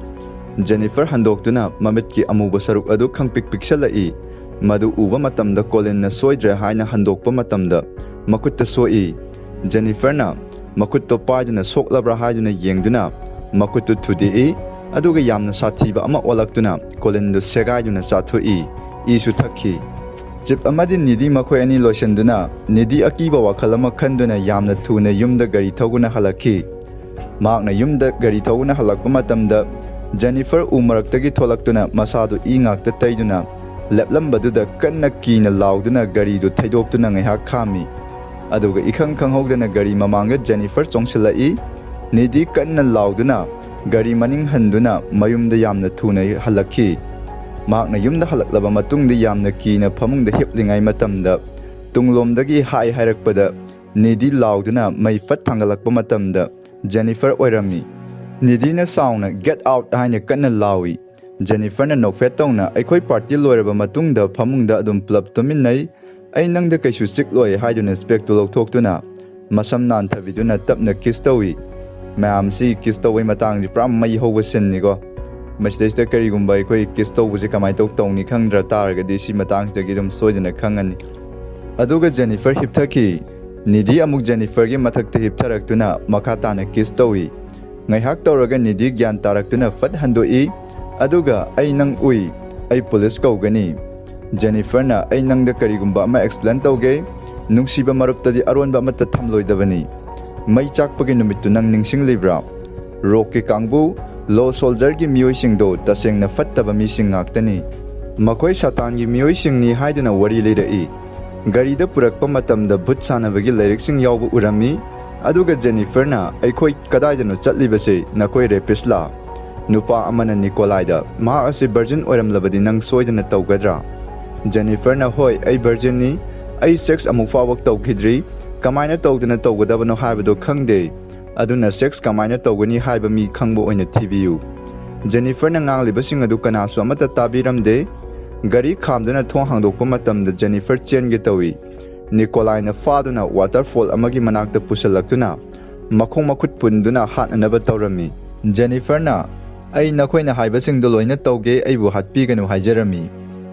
ꯖꯦꯅꯤꯐꯔ ꯍꯟꯗꯣꯛꯇꯨꯅ ꯃꯃꯤꯠꯀꯤ ꯑꯃꯨꯕ ꯁꯔꯨꯛ ꯑꯗꯨ ꯈꯪꯄꯤꯛ ꯄꯤꯛꯁꯜꯂꯛꯏ꯫ ꯃꯗꯨ ꯎꯕ ꯃꯇꯝꯗ ꯀꯣꯂꯤꯟꯅ ꯁꯣꯏꯗ꯭ꯔꯦ ꯍꯥꯏꯅ ꯍꯟꯗꯣꯛꯄ ꯃꯇꯝꯗ ꯃꯈꯨꯠꯇ ꯁꯣꯛꯏ꯫ ꯖꯦꯅꯤꯐꯔꯅ ꯃꯈꯨꯠꯇꯣ ꯄꯥꯏꯗꯨꯅ ꯁꯣꯛꯂꯕ꯭ꯔꯥ ꯍꯥꯏꯗꯨꯅ ꯌꯦꯡꯗꯨꯅ ꯃꯈꯨꯠꯇꯨ ꯊꯨꯗꯦꯛꯏ, ꯑꯗꯨꯒ ꯌꯥꯝꯅ ꯁꯥꯊꯤꯕ ꯑꯃ ꯑꯣꯜꯂꯛꯇꯨꯅ ꯀꯣꯂꯤꯟꯗꯨ ꯁꯦꯒꯥꯏꯗꯨꯅ ꯆꯥꯊꯣꯛꯏ꯫ ꯏꯁꯨ ꯊꯛꯈꯤ꯫ ꯆꯤꯞ ꯑꯃꯗꯤ ꯅꯤꯗꯤ ꯃꯈꯣꯏ ꯑꯅꯤ ꯂꯣꯏꯁꯤꯟꯗꯨꯅ ꯅꯤꯗꯤ ꯑꯀꯤꯕ ꯋꯥꯈꯜ ꯑꯃ ꯈꯟꯗꯨꯅ ꯌꯥꯝꯅ ꯊꯨꯅ ꯌꯨꯝꯗ ꯒꯥꯔꯤ ꯊꯧꯗꯨꯅ ꯍꯜꯂꯛꯈꯤ꯫ ꯃꯍꯥꯛꯅ ꯌꯨꯝꯗ ꯒꯥꯔꯤ ꯊꯧꯗꯨꯅ ꯍꯜꯂꯛꯄ ꯃꯇꯝꯗ ꯖꯦꯅꯤꯐꯔ ꯎ ꯃꯔꯛꯇꯒꯤ ꯊꯣꯛꯂꯛꯇꯨꯅ ꯃꯁꯥꯗꯨ ꯏ ꯉꯥꯛꯇ ꯇꯩꯗꯨꯅ ꯂꯦꯞꯂꯝꯕꯗꯨꯗ ꯀꯟꯅ ꯀꯤꯅ ꯂꯥꯎꯗꯨꯅ ꯒꯥꯔꯤꯗꯨ ꯊꯩꯗꯣꯛꯇꯨꯅ ꯉꯥꯏꯍꯥꯛ ꯈꯥꯝꯃꯤ꯫ ꯑꯗꯨꯒ ꯏꯈꯪ ꯈꯪꯍꯧꯗꯅ ꯒꯥꯔꯤ ꯃꯃꯥꯡꯗ ꯖꯦꯅꯤꯐꯔ ꯆꯣꯡꯁꯤꯜꯂꯛꯏ꯫ ꯅꯤꯗꯤ ꯀꯟꯅ ꯂꯥꯎꯗꯨꯅ ꯒꯥꯔꯤ ꯃꯅꯤꯡ ꯍꯟꯗꯨꯅ ꯃꯌꯨꯝꯗ ꯌꯥꯝꯅ ꯊꯨꯅ ꯍꯜꯂꯛꯈꯤ꯫ ꯃꯍꯥꯛꯅ ꯌꯨꯝꯗ ꯍꯜꯂꯛꯂꯕ ꯃꯇꯨꯡꯗ ꯌꯥꯝꯅ ꯀꯤꯅ ꯐꯃꯨꯡꯗ ꯍꯤꯞꯂꯤꯉꯩ ꯃꯇꯝꯗ ꯇꯨꯡꯂꯣꯝꯗꯒꯤ ꯍꯥꯏ ꯍꯥꯏꯔꯛꯄꯗ ꯅꯤꯗꯤ ꯂꯥꯎꯗꯨꯅ ꯃꯩ ꯐꯠ ꯊꯥꯡꯒꯠꯂꯛꯄ ꯃꯇꯝꯗ ꯖꯦꯅꯤꯐꯔ ꯑꯣꯏꯔꯝꯃꯤ꯫ ꯅꯤꯗꯤꯅ ꯆꯥꯎꯅ "Get out" ꯍꯥꯏꯅ ꯀꯟꯅ ꯂꯥꯎꯏ꯫ ꯖꯦꯅꯤꯐꯔꯅ ꯅꯣꯛꯐꯦꯠ ꯇꯧꯅ, "ꯑꯩꯈꯣꯏ ꯄꯥꯔꯇꯤ ꯂꯣꯏꯔꯕ ꯃꯇꯨꯡꯗ ꯐꯃꯨꯡꯗ ꯑꯗꯨꯝ ꯄꯨꯂꯞ ꯇꯨꯝꯃꯤꯟꯅꯩ꯫ ꯑꯩ ꯅꯪꯗ ꯀꯩꯁꯨ ꯆꯤꯛꯂꯣꯏ" ꯍꯥꯏꯗꯨꯅ ꯁ꯭ꯄꯦꯛꯇꯨ ꯂꯧꯊꯣꯛꯇꯨꯅ ꯃꯁꯝ ꯅꯥꯟꯊꯕꯤꯗꯨꯅ ꯇꯞꯅ ꯀꯤꯁ ꯇꯧꯏ꯫ ꯃꯌꯥꯝꯁꯤ ꯀꯤꯁ ꯇꯧꯕꯩ ꯃꯇꯥꯡꯁꯤ ꯄꯨꯔꯥ ꯃꯩ ꯍꯧꯕ ꯁꯤꯟꯅꯤꯀꯣ꯫ ꯃꯁꯤꯗꯩꯁꯤꯗ ꯀꯔꯤꯒꯨꯝꯕ ꯑꯩꯈꯣꯏ ꯀꯤꯁ ꯇꯧꯕꯁꯦ ꯀꯃꯥꯏꯅ ꯇꯧ ꯇꯧꯅꯤ ꯈꯪꯗ꯭ꯔ ꯇꯥꯔꯒꯗꯤ ꯁꯤ ꯃꯇꯥꯡꯁꯤꯗꯒꯤ ꯑꯗꯨꯝ ꯁꯣꯏꯗꯅ ꯈꯪꯉꯅꯤ꯫ ꯑꯗꯨꯒ ꯖꯦꯅꯤꯐꯔ ꯍꯤꯞꯊꯈꯤ꯫ ꯅꯤꯗꯤ ꯑꯃꯨꯛ ꯖꯦꯅꯤꯐꯔꯒꯤ ꯃꯊꯛꯇ ꯍꯤꯞꯊꯔꯛꯇꯨꯅ ꯃꯈꯥ ꯇꯥꯅ ꯀꯤꯁ ꯇꯧꯏ꯫ ꯉꯥꯏꯍꯥꯛ ꯇꯧꯔꯒ ꯅꯤꯗꯤ ꯒ꯭ꯌꯥꯟ ꯇꯥꯔꯛꯇꯨꯅ ꯐꯠ ꯍꯟꯗꯣꯛꯏ꯫ ꯑꯗꯨꯒ "ꯑꯩ ꯅꯪ ꯎꯏ, ꯑꯩ ꯄꯨꯂꯤꯁ ꯀꯧꯒꯅꯤ"꯫ ꯖꯦꯅꯤꯐꯔꯅ, "ꯑꯩ ꯅꯪꯗ ꯀꯔꯤꯒꯨꯝꯕ ꯑꯃ ꯑꯦꯛꯁꯄ꯭ꯂꯦꯟ ꯇꯧꯒꯦ꯫ ꯅꯨꯡꯁꯤꯕ ꯃꯔꯨꯞꯇꯗꯤ ꯑꯔꯣꯟꯕ ꯑꯃꯠꯇ ꯊꯝꯂꯣꯏꯗꯕꯅꯤ꯫ ꯃꯩ ꯆꯥꯛꯄꯒꯤ ꯅꯨꯃꯤꯠꯇꯨ ꯅꯪ ꯅꯤꯡꯁꯤꯡꯂꯤꯕ꯭ꯔꯥ?" ꯔꯣꯛꯀꯤ ꯀꯥꯡꯕꯨ, ꯂꯣ ꯁꯣꯜꯖꯔꯒꯤ ꯃꯤꯑꯣꯏꯁꯤꯡꯗꯣ ꯇꯁꯦꯡꯅ ꯐꯠꯇꯕ ꯃꯤꯁꯤꯡ ꯉꯥꯛꯇꯅꯤ꯫ ꯃꯈꯣꯏ ꯁꯥꯇꯥꯟꯒꯤ ꯃꯤꯑꯣꯏꯁꯤꯡꯅꯤ ꯍꯥꯏꯗꯨꯅ ꯋꯥꯔꯤ ꯂꯤꯔꯛꯏ꯫ ꯒꯥꯔꯤꯗ ꯄꯨꯔꯛꯄ ꯃꯇꯝꯗ ꯚꯨꯠ ꯁꯥꯟꯅꯕꯒꯤ ꯂꯥꯏꯔꯤꯛꯁꯤꯡ ꯌꯥꯎꯕ ꯎꯔꯝꯃꯤ꯫ ꯑꯗꯨꯒ ꯖꯦꯅꯤꯐꯔꯅ, "ꯑꯩꯈꯣꯏ ꯀꯗꯥꯏꯗꯅꯣ ꯆꯠꯂꯤꯕꯁꯦ? ꯅꯈꯣꯏ ꯔꯦꯄꯤꯁꯂꯥ?" ꯅꯨꯄꯥ ꯑꯃꯅ ꯅꯤꯀꯣꯂꯥꯏꯗ, "ꯃꯍꯥꯛ ꯑꯁꯤ ꯚꯔꯖꯤꯟ ꯑꯣꯏꯔꯝꯂꯕꯗꯤ ꯅꯪ ꯁꯣꯏꯗꯅ ꯇꯧꯒꯗ꯭ꯔꯥ?" ꯖꯦꯅꯤꯐꯔꯅ, "ꯍꯣꯏ, ꯑꯩ ꯚꯔꯖꯤꯟꯅꯤ꯫ ꯑꯩ ꯁꯦꯛꯁ ꯑꯃꯨꯛ ꯐꯥꯎꯕ ꯇꯧꯈꯤꯗ꯭ꯔꯤ꯫ ꯀꯃꯥꯏꯅ ꯇꯧꯗꯅ ꯇꯧꯒꯗꯕꯅꯣ ꯍꯥꯏꯕꯗꯨ ꯈꯪꯗꯦ꯫ ꯑꯗꯨꯅ ꯁꯦꯛꯁ ꯀꯃꯥꯏꯅ ꯇꯧꯒꯅꯤ ꯍꯥꯏꯕ ꯃꯤ ꯈꯪꯕ ꯑꯣꯏꯅ ꯊꯤꯕꯤꯌꯨ꯫" ꯖꯦꯅꯤꯐꯔꯅ ꯉꯥꯡꯂꯤꯕꯁꯤꯡ ꯑꯗꯨ ꯀꯅꯥꯁꯨ ꯑꯃꯠꯇ ꯇꯥꯕꯤꯔꯝꯗꯦ꯫ ꯒꯥꯔꯤ ꯈꯥꯝꯗꯨꯅ ꯊꯣꯡ ꯍꯥꯡꯗꯣꯛꯄ ꯃꯇꯝꯗ ꯖꯦꯅꯤꯐꯔ ꯆꯦꯟꯒꯦ ꯇꯧꯏ꯫ ꯅꯤꯀꯣꯂꯥꯏꯅ ꯐꯥꯗꯨꯅ ꯋꯥꯇꯔꯐꯣꯜ ꯑꯃꯒꯤ ꯃꯅꯥꯛꯇ ꯄꯨꯁꯤꯜꯂꯛꯇꯨꯅ ꯃꯈꯣꯡ ꯃꯈꯨꯠ ꯄꯨꯟꯗꯨꯅ ꯍꯥꯠꯅꯅꯕ ꯇꯧꯔꯝꯃꯤ꯫ ꯖꯦꯅꯤꯐꯔꯅ, "ꯑꯩ ꯅꯈꯣꯏꯅ ꯍꯥꯏꯕꯁꯤꯡꯗꯣ ꯂꯣꯏꯅ ꯇꯧꯒꯦ, ꯑꯩꯕꯨ ꯍꯥꯠꯄꯤꯒꯅꯨ" ꯍꯥꯏꯖꯔꯝꯃꯤ꯫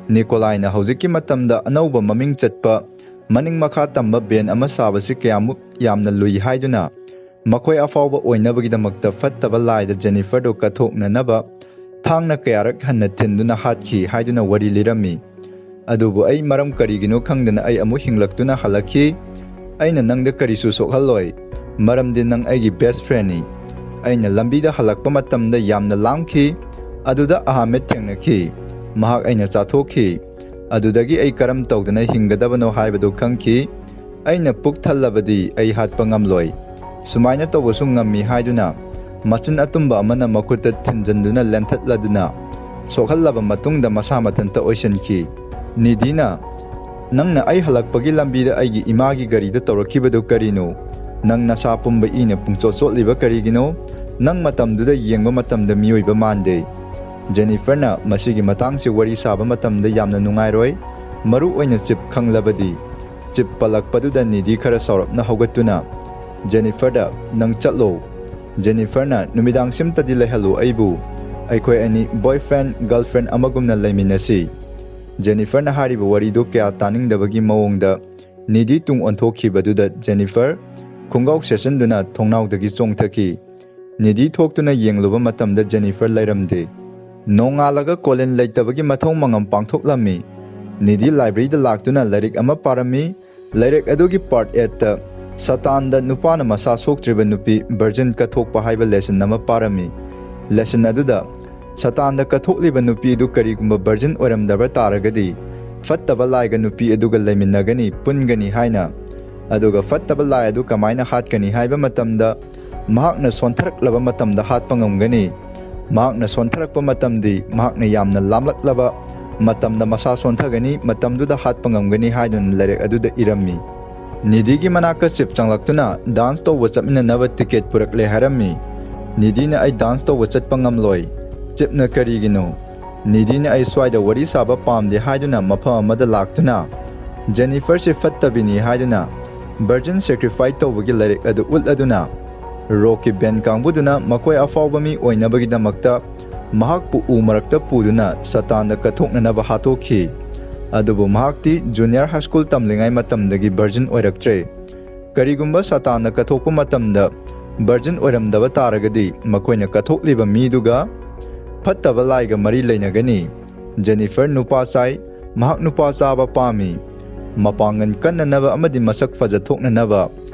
ꯅꯤꯀꯣꯂꯥꯏꯅ ꯍꯧꯖꯤꯛꯀꯤ ꯃꯇꯝꯗ ꯑꯅꯧꯕ ꯃꯃꯤꯡ ꯆꯠꯄ ꯃꯅꯤꯡ ꯃꯈꯥ ꯇꯝꯕ ꯕꯦꯟ ꯑꯃ ꯁꯥꯕꯁꯤ ꯀꯌꯥꯃꯨꯛ ꯌꯥꯝꯅ ꯂꯨꯏ ꯍꯥꯏꯗꯨꯅ ꯃꯈꯣꯏ ꯑꯐꯥꯎꯕ ꯑꯣꯏꯅꯕꯒꯤꯗꯃꯛꯇ ꯐꯠꯇꯕ ꯂꯥꯏꯗ ꯖꯦꯅꯤꯐꯔꯗꯨ ꯀꯠꯊꯣꯛꯅꯅꯕ ꯊꯥꯡꯅ ꯀꯌꯥꯔꯛ ꯍꯟꯅ ꯊꯤꯟꯗꯨꯅ ꯍꯥꯠꯈꯤ ꯍꯥꯏꯗꯨꯅ ꯋꯥꯔꯤ ꯂꯤꯔꯝꯃꯤ꯫ ꯑꯗꯨꯕꯨ ꯑꯩ ꯃꯔꯝ ꯀꯔꯤꯒꯤꯅꯣ ꯈꯪꯗꯅ ꯑꯩ ꯑꯃꯨꯛ ꯍꯤꯡꯂꯛꯇꯨꯅ ꯍꯜꯂꯛꯈꯤ꯫ ꯑꯩꯅ ꯅꯪꯗ ꯀꯔꯤꯁꯨ ꯁꯣꯛꯍꯜꯂꯣꯏ, ꯃꯔꯝꯗꯤ ꯅꯪ ꯑꯩꯒꯤ ꯕꯦꯁ ꯐ꯭ꯔꯦꯟꯅꯤ꯫ ꯑꯩꯅ ꯂꯝꯕꯤꯗ ꯍꯜꯂꯛꯄ ꯃꯇꯝꯗ ꯌꯥꯝꯅ ꯂꯥꯝꯈꯤ꯫ ꯑꯗꯨꯗ ꯑꯍꯥꯃꯦꯗ ꯊꯦꯡꯅꯈꯤ꯫ ꯃꯍꯥꯛ ꯑꯩꯅ ꯆꯥꯊꯣꯛꯈꯤ꯫ ꯑꯗꯨꯗꯒꯤ ꯑꯩ ꯀꯔꯝ ꯇꯧꯗꯅ ꯍꯤꯡꯒꯗꯕꯅꯣ ꯍꯥꯏꯕꯗꯨ ꯈꯪꯈꯤ꯫ ꯑꯩꯅ ꯄꯨꯛ ꯊꯜꯂꯕꯗꯤ ꯑꯩ ꯍꯥꯠꯄ ꯉꯝꯂꯣꯏ꯫ ꯁꯨꯃꯥꯏꯅ ꯇꯧꯕꯁꯨ ꯉꯝꯃꯤ ꯍꯥꯏꯗꯨꯅ ꯃꯆꯤꯟ ꯑꯇꯨꯝꯕ ꯑꯃꯅ ꯃꯈꯨꯠꯇ ꯊꯤꯟꯖꯤꯟꯗꯨꯅ ꯂꯦꯟꯊꯠꯂꯗꯨꯅ ꯁꯣꯛꯍꯜꯂꯕ ꯃꯇꯨꯡꯗ ꯃꯁꯥ ꯃꯊꯟꯇ ꯑꯣꯏꯁꯤꯟꯈꯤ꯫ ꯅꯤꯗꯤꯅ, "ꯅꯪꯅ ꯑꯩ ꯍꯜꯂꯛꯄꯒꯤ ꯂꯝꯕꯤꯗ ꯑꯩꯒꯤ ꯏꯃꯥꯒꯤ ꯒꯥꯔꯤꯗ ꯇꯧꯔꯛꯈꯤꯕꯗꯨ ꯀꯔꯤꯅꯣ? ꯅꯪ ꯅꯁꯥ ꯄꯨꯝꯕ ꯏꯅ ꯄꯨꯡꯆꯣꯠ ꯆꯣꯠꯂꯤꯕ ꯀꯔꯤꯒꯤꯅꯣ? ꯅꯪ ꯃꯇꯝꯗꯨꯗ ꯌꯦꯡꯕ ꯃꯇꯝꯗ ꯃꯤꯑꯣꯏꯕ ꯃꯥꯟꯗꯦ꯫" ꯖꯦꯅꯤꯐꯔꯅ ꯃꯁꯤꯒꯤ ꯃꯇꯥꯡꯁꯤ ꯋꯥꯔꯤ ꯁꯥꯕ ꯃꯇꯝꯗ ꯌꯥꯝꯅ ꯅꯨꯡꯉꯥꯏꯔꯣꯏ, ꯃꯔꯨ ꯑꯣꯏꯅ ꯆꯤꯞ ꯈꯪꯂꯕꯗꯤ꯫ ꯆꯤꯞ ꯄꯜꯂꯛꯄꯗꯨꯗ ꯅꯤꯗꯤ ꯈꯔ ꯁꯥꯎꯔꯞꯅ ꯍꯧꯒꯠꯇꯨꯅ ꯖꯦꯅꯤꯐꯔꯗ, "ꯅꯪ ꯆꯠꯂꯣ꯫" ꯖꯦꯅꯤꯐꯔꯅ, "ꯅꯨꯃꯤꯗꯥꯡꯁꯤꯝꯇꯗꯤ ꯂꯩꯍꯜꯂꯨ ꯑꯩꯕꯨ꯫ ꯑꯩꯈꯣꯏ ꯑꯅꯤ ꯕꯣꯏꯐ꯭ꯔꯦꯟ ꯒꯔꯜꯐ꯭ꯔꯦꯟ ꯑꯃꯒꯨꯝꯅ ꯂꯩꯃꯤꯟꯅꯁꯤ꯫" ꯖꯦꯅꯤꯐꯔꯅ ꯍꯥꯏꯔꯤꯕ ꯋꯥꯔꯤꯗꯨ ꯀꯌꯥ ꯇꯥꯅꯤꯡꯗꯕꯒꯤ ꯃꯑꯣꯡꯗ ꯅꯤꯗꯤ ꯇꯨꯡ ꯑꯣꯟꯊꯣꯛꯈꯤꯕꯗꯨꯗ ꯖꯦꯅꯤꯐꯔ ꯈꯣꯡꯒꯥꯎ ꯁꯦꯠꯆꯟꯗꯨꯅ ꯊꯣꯡꯅꯥꯎꯗꯒꯤ ꯆꯣꯡꯊꯈꯤ꯫ ꯅꯤꯗꯤ ꯊꯣꯛꯇꯨꯅ ꯌꯦꯡꯂꯨꯕ ꯃꯇꯝꯗ ꯖꯦꯅꯤꯐꯔ ꯂꯩꯔꯝꯗꯦ꯫ ꯅꯣꯡꯉꯥꯜꯂꯒ ꯀꯣꯂꯤꯟ ꯂꯩꯇꯕꯒꯤ ꯃꯊꯧ ꯃꯉꯝ ꯄꯥꯡꯊꯣꯛꯂꯝꯃꯤ꯫ ꯅꯤꯗꯤ ꯂꯥꯏꯕ꯭ꯔꯦꯔꯤꯗ ꯂꯥꯛꯇꯨꯅ ꯂꯥꯏꯔꯤꯛ ꯑꯃ ꯄꯥꯔꯝꯃꯤ꯫ ꯂꯥꯏꯔꯤꯛ ꯑꯗꯨꯒꯤ ꯄꯥꯔꯠ ꯑꯦꯠꯇ ꯁꯇꯥꯟꯗ ꯅꯨꯄꯥꯅ ꯃꯁꯥ ꯁꯣꯛꯇ꯭ꯔꯤꯕ ꯅꯨꯄꯤ ꯚꯔꯖꯤꯟ ꯀꯠꯊꯣꯛꯄ ꯍꯥꯏꯕ ꯂꯦꯁꯟ ꯑꯃ ꯄꯥꯔꯝꯃꯤ꯫ ꯂꯦꯁꯟ ꯑꯗꯨꯗ ꯁꯇꯥꯟꯗ ꯀꯠꯊꯣꯛꯂꯤꯕ ꯅꯨꯄꯤ ꯑꯗꯨ ꯀꯔꯤꯒꯨꯝꯕ ꯚꯔꯖꯤꯟ ꯑꯣꯏꯔꯝꯗꯕ ꯇꯥꯔꯒꯗꯤ ꯐꯠꯇꯕ ꯂꯥꯏꯒ ꯅꯨꯄꯤ ꯑꯗꯨꯒ ꯂꯩꯃꯤꯟꯅꯒꯅꯤ, ꯄꯨꯟꯒꯅꯤ ꯍꯥꯏꯅ꯫ ꯑꯗꯨꯒ ꯐꯠꯇꯕ ꯂꯥꯏ ꯑꯗꯨ ꯀꯃꯥꯏꯅ ꯍꯥꯠꯀꯅꯤ ꯍꯥꯏꯕ ꯃꯇꯝꯗ ꯃꯍꯥꯛꯅ ꯁꯣꯟꯊꯔꯛꯂꯕ ꯃꯇꯝꯗ ꯍꯥꯠꯄ ꯉꯝꯒꯅꯤ꯫ ꯃꯍꯥꯛꯅ ꯁꯣꯟꯊꯔꯛꯄ ꯃꯇꯝꯗꯤ ꯃꯍꯥꯛꯅ ꯌꯥꯝꯅ ꯂꯥꯝꯂꯛꯂꯕ ꯃꯇꯝꯗ ꯃꯁꯥ ꯁꯣꯟꯊꯒꯅꯤ, ꯃꯇꯝꯗꯨꯗ ꯍꯥꯠꯄ ꯉꯝꯒꯅꯤ ꯍꯥꯏꯗꯨꯅ ꯂꯥꯏꯔꯤꯛ ꯑꯗꯨꯗ ꯏꯔꯝꯃꯤ꯫ ꯅꯤꯗꯤꯒꯤ ꯃꯅꯥꯛꯇ ꯆꯤꯞ ꯆꯪꯂꯛꯇꯨꯅ ꯗꯥꯟꯁ ꯇꯧꯕ ꯆꯠꯃꯤꯟꯅꯅꯕ ꯇꯤꯀꯦꯠ ꯄꯨꯔꯛꯂꯦ ꯍꯥꯏꯔꯝꯃꯤ꯫ ꯅꯤꯗꯤꯅ ꯑꯩ ꯗꯥꯟꯁ ꯇꯧꯕ ꯆꯠꯄ ꯉꯝꯂꯣꯏ꯫ ꯆꯤꯞꯅ ꯀꯔꯤꯒꯤꯅꯣ? ꯅꯤꯗꯤꯅ ꯑꯩ ꯁ꯭ꯋꯥꯏꯗ ꯋꯥꯔꯤ ꯁꯥꯕ ꯄꯥꯝꯗꯦ ꯍꯥꯏꯗꯨꯅ ꯃꯐꯝ ꯑꯃꯗ ꯂꯥꯛꯇꯨꯅ ꯖꯦꯅꯤꯐꯔꯁꯤ ꯐꯠꯇꯕꯤꯅꯤ ꯍꯥꯏꯗꯨꯅ ꯚꯔꯖꯤꯟ ꯁꯦꯀ꯭ꯔꯤꯐꯥꯏ ꯇꯧꯕꯒꯤ ꯂꯥꯏꯔꯤꯛ ꯑꯗꯨ ꯎꯠꯂꯗꯨꯅ ꯔꯣꯛꯀꯤ ꯕꯦꯟ ꯀꯥꯡꯕꯨꯗꯨꯅ ꯃꯈꯣꯏ ꯑꯐꯥꯎꯕ ꯃꯤ ꯑꯣꯏꯅꯕꯒꯤꯗꯃꯛꯇ ꯃꯍꯥꯛꯄꯨ ꯎ ꯃꯔꯛꯇ ꯄꯨꯗꯨꯅ ꯁꯇꯥꯟꯗ ꯀꯠꯊꯣꯛꯅꯅꯕ ꯍꯥꯠꯇꯣꯛꯈꯤ꯫ ꯑꯗꯨꯕꯨ ꯃꯍꯥꯛꯇꯤ ꯖꯨꯅꯤꯌꯔ ꯍꯥꯏ ꯁ꯭ꯀꯨꯜ ꯇꯝꯂꯤꯉꯩ ꯃꯇꯝꯗꯒꯤ ꯚꯔꯖꯤꯟ ꯑꯣꯏꯔꯛꯇ꯭ꯔꯦ꯫ ꯀꯔꯤꯒꯨꯝꯕ ꯁꯇꯥꯟꯗ ꯀꯠꯊꯣꯛꯄ ꯃꯇꯝꯗ ꯚꯔꯖꯤꯟ ꯑꯣꯏꯔꯝꯗꯕ ꯇꯥꯔꯒꯗꯤ ꯃꯈꯣꯏꯅ ꯀꯠꯊꯣꯛꯂꯤꯕ ꯃꯤꯗꯨꯒ ꯐꯠꯇꯕ ꯂꯥꯏꯒ ꯃꯔꯤ ꯂꯩꯅꯒꯅꯤ꯫ ꯖꯦꯅꯤꯐꯔ ꯅꯨꯄꯥ ꯆꯥꯏ, ꯃꯍꯥꯛ ꯅꯨꯄꯥ ꯆꯥꯕ ꯄꯥꯝꯃꯤ꯫ ꯃꯄꯥꯡꯒꯜ ꯀꯟꯅꯅꯕ ꯑꯃꯗꯤ ꯃꯁꯛ ꯐꯖꯊꯣꯛꯅꯅꯕ